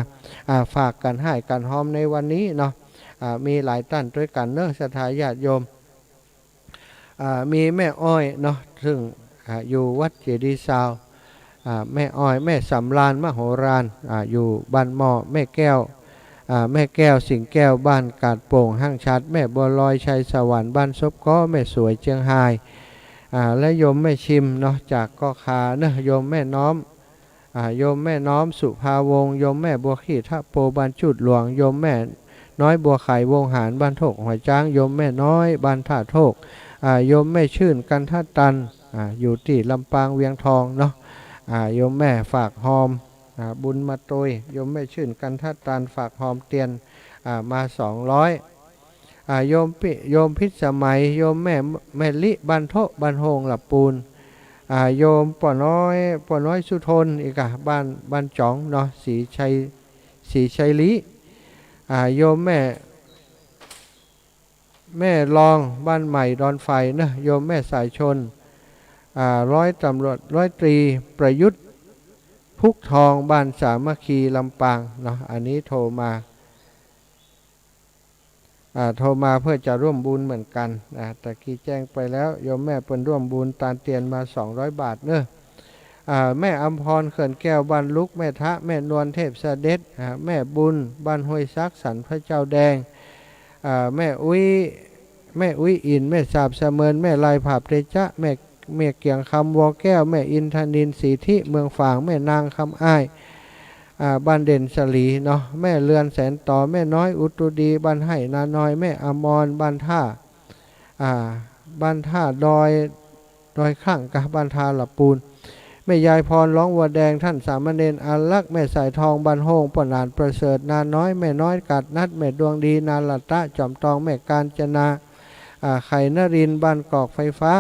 อ่า ฝากกั๋นให้กั๋นฮอมในวันนี้เนาะ อ่า มีหลายต้านตวยกั๋นเนาะ ศรัทธาญาติโยม อ่า มีแม่อ้อยเนาะ ซึ่ง อ่า อยู่วัดเจดีย์ซาว อ่า แม่อ้อย แม่สำราญมโหราญ อ่า อยู่บ้านหม้อ แม่แก้ว อ่า แม่แก้ว สิงห์แก้ว บ้านกาดโป่ง ห้างฉัตร แม่บัวลอย ชัยสวรรค์ บ้านซบก๊อ แม่สวย เจียงฮาย อ่า และโยมแม่ชิมเนาะ จากก๊อคาเนาะ โยมแม่น้อม อ่า โยมแม่น้อม สุภาวงศ์ โยมแม่บัวขี้ทะโป บ้านจูดหลวง โยมแม่น้อยบัวไข วงหาร บ้านโทกหัวจ๊าง โยมแม่น้อย บ้านท่าโทก อ่า โยมแม่ชื่น กันทะตัน อ่า อยู่ตี้ลำปาง เวียงทองเนาะ อ่า โยมแม่ฝากฮอม อ่า บุญมาตวย โยมแม่ชื่น กันทะตัน ฝากฮอมเตียน อ่า มาสองร้อย อ่า โยมปิ โยมพิสมัย โยมแม่ แม่ลิ บ้านโทะ บ้านโฮง ละปูน อ่า โยมป้อน้อย ป้อน้อยสุทน อีกอะ บ้าน บ้านจ๋องเนาะ ศรีชัย ศรีชัยลิ อ่า โยมแม่ แม่รอง บ้านใหม่ดอนไฟเนาะ โยมแม่สายชน อ่า ร้อยตำรวจ ร้อยตรีประยุทธ์ พุกทอง บ้านสามัคคี ลำปางเนาะ อันนี้โทรมา อ่า โทรมาเพื่อจะร่วมบุญเหมือนกั๋น อ่า ตะกี้แจ้งไปแล้ว โยมแม่เปิ้นร่วมบุญตานเตียนมาสองร้อยบาทเนาะ อ่า แม่อำพร เขื่อนแก้ว บ้านลุก แม่ทะ แม่นวล เทพเสด็จ อ่า แม่บุญ บ้านห้วยซัก สันพระเจ้าแดง อ่า แม่อุ๊ย แม่อุ๊ยอิน แม่สาบเสมิญ แม่ลายผาบเตจ๊ะ แม่ แม่เกียงคำ วอแก้ว แม่อินทนิล สีทิ เมืองฝาง แม่นางคำอ้าย อ่า บ้านเด่นสลีเนาะ แม่เรือนแสนต๋อ แม่น้อยอุตุดี บ้านไฮ่นาน้อย แม่อมร บ้านท่า อ่า บ้านท่าดอย ดอยข้างกะ บ้านท่าละปูน แม่ยายพร ร้องวัวแดง ท่านสามเณรอารักษ์ แม่สายทอง บ้านโฮง ป้อหนานประเสริฐ นาน้อย แม่น้อยกาดนัด แม่ดวงดี นาละตะ จอมตอง แม่กาญจนา อ่า ไข่นรินทร์ บ้านกอกไฟฟ้า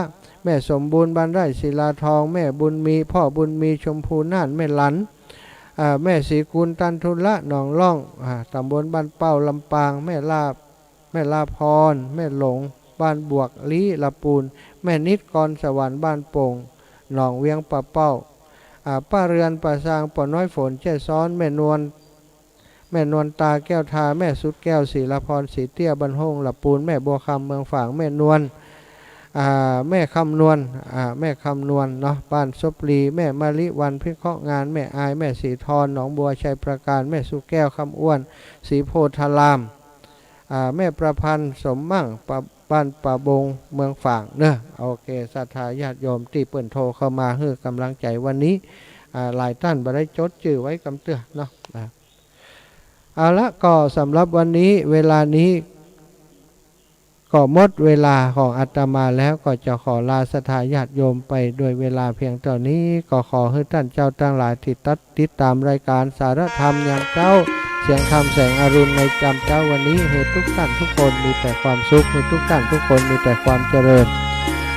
แม่สมบูรณ์ บ้านไร่ศิลาทอง แม่บุญมี พ่อบุญมี ชมพูน่าน แม่หลัน อ่า แม่ศรีกูล ตันทุระ หนองล่อง อ่า ตำบลบ้านเป้า ลำปาง แม่ลา แม่ลาพร แม่หลง บ้านบวกลี้ ละปูน แม่นิด กรสวรรค์ บ้านโป่ง หนองเวียงป่าเป้า อ่า ป้าเรือน ป่าซาง ป้อน้อยฝน แจ้ซ้อน แม่นวล แม่นวลตา แก้วทา แม่สุดแก้ว ศิลาพร ศรีเตี้ย บ้านห้งหละปูน แม่บัวคำ เมืองฝาง แม่นวล อ่า แม่คำนวณ อ่า แม่คำนวณเนาะ บ้านซบลี แม่มะลิวัลย์ เพชรเคราะห์งาน แม่อาย แม่ศรีทร หนองบัว ชัยปราการ แม่สุแก้ว คำอ้วน ศรีโพธาราม อ่า แม่ประพันธ์ สมมั่ง ปะ บ้านป่าบง เมืองฝางเนาะ โอเค ศรัทธาญาติโยมตี้เปิ้นโทรเข้ามาหื้อกำลังใจ๋วันนี้ อ่า หลายต้านบ่ได้จดจื้อไว้กำเตื้อเนาะ อ่า เอาละ ก็สำหรับวันนี้ เวลานี้ ก็หมดเวลาของอาตมาแล้ว ก็จะขอลาศรัทธาญาติโยมไปด้วยเวลาเพียงเต้านี้ ก็ขอหื้อต้านเจ้าตังหลายตี้ตัด ติดต๋ามรายก๋านสารธรรมยามเจ๊า เสียงธรรมแสงอรุณในยามเจ๊าวันนี้ หื้อทุกต้านทุกคนมีแต่ความสุข หื้อทุกต้านทุกคนมีแต่ความเจริญ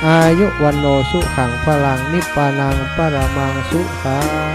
อายุ วัณโณ สุขัง พลัง นิพพานัง ปรมัง สุขัง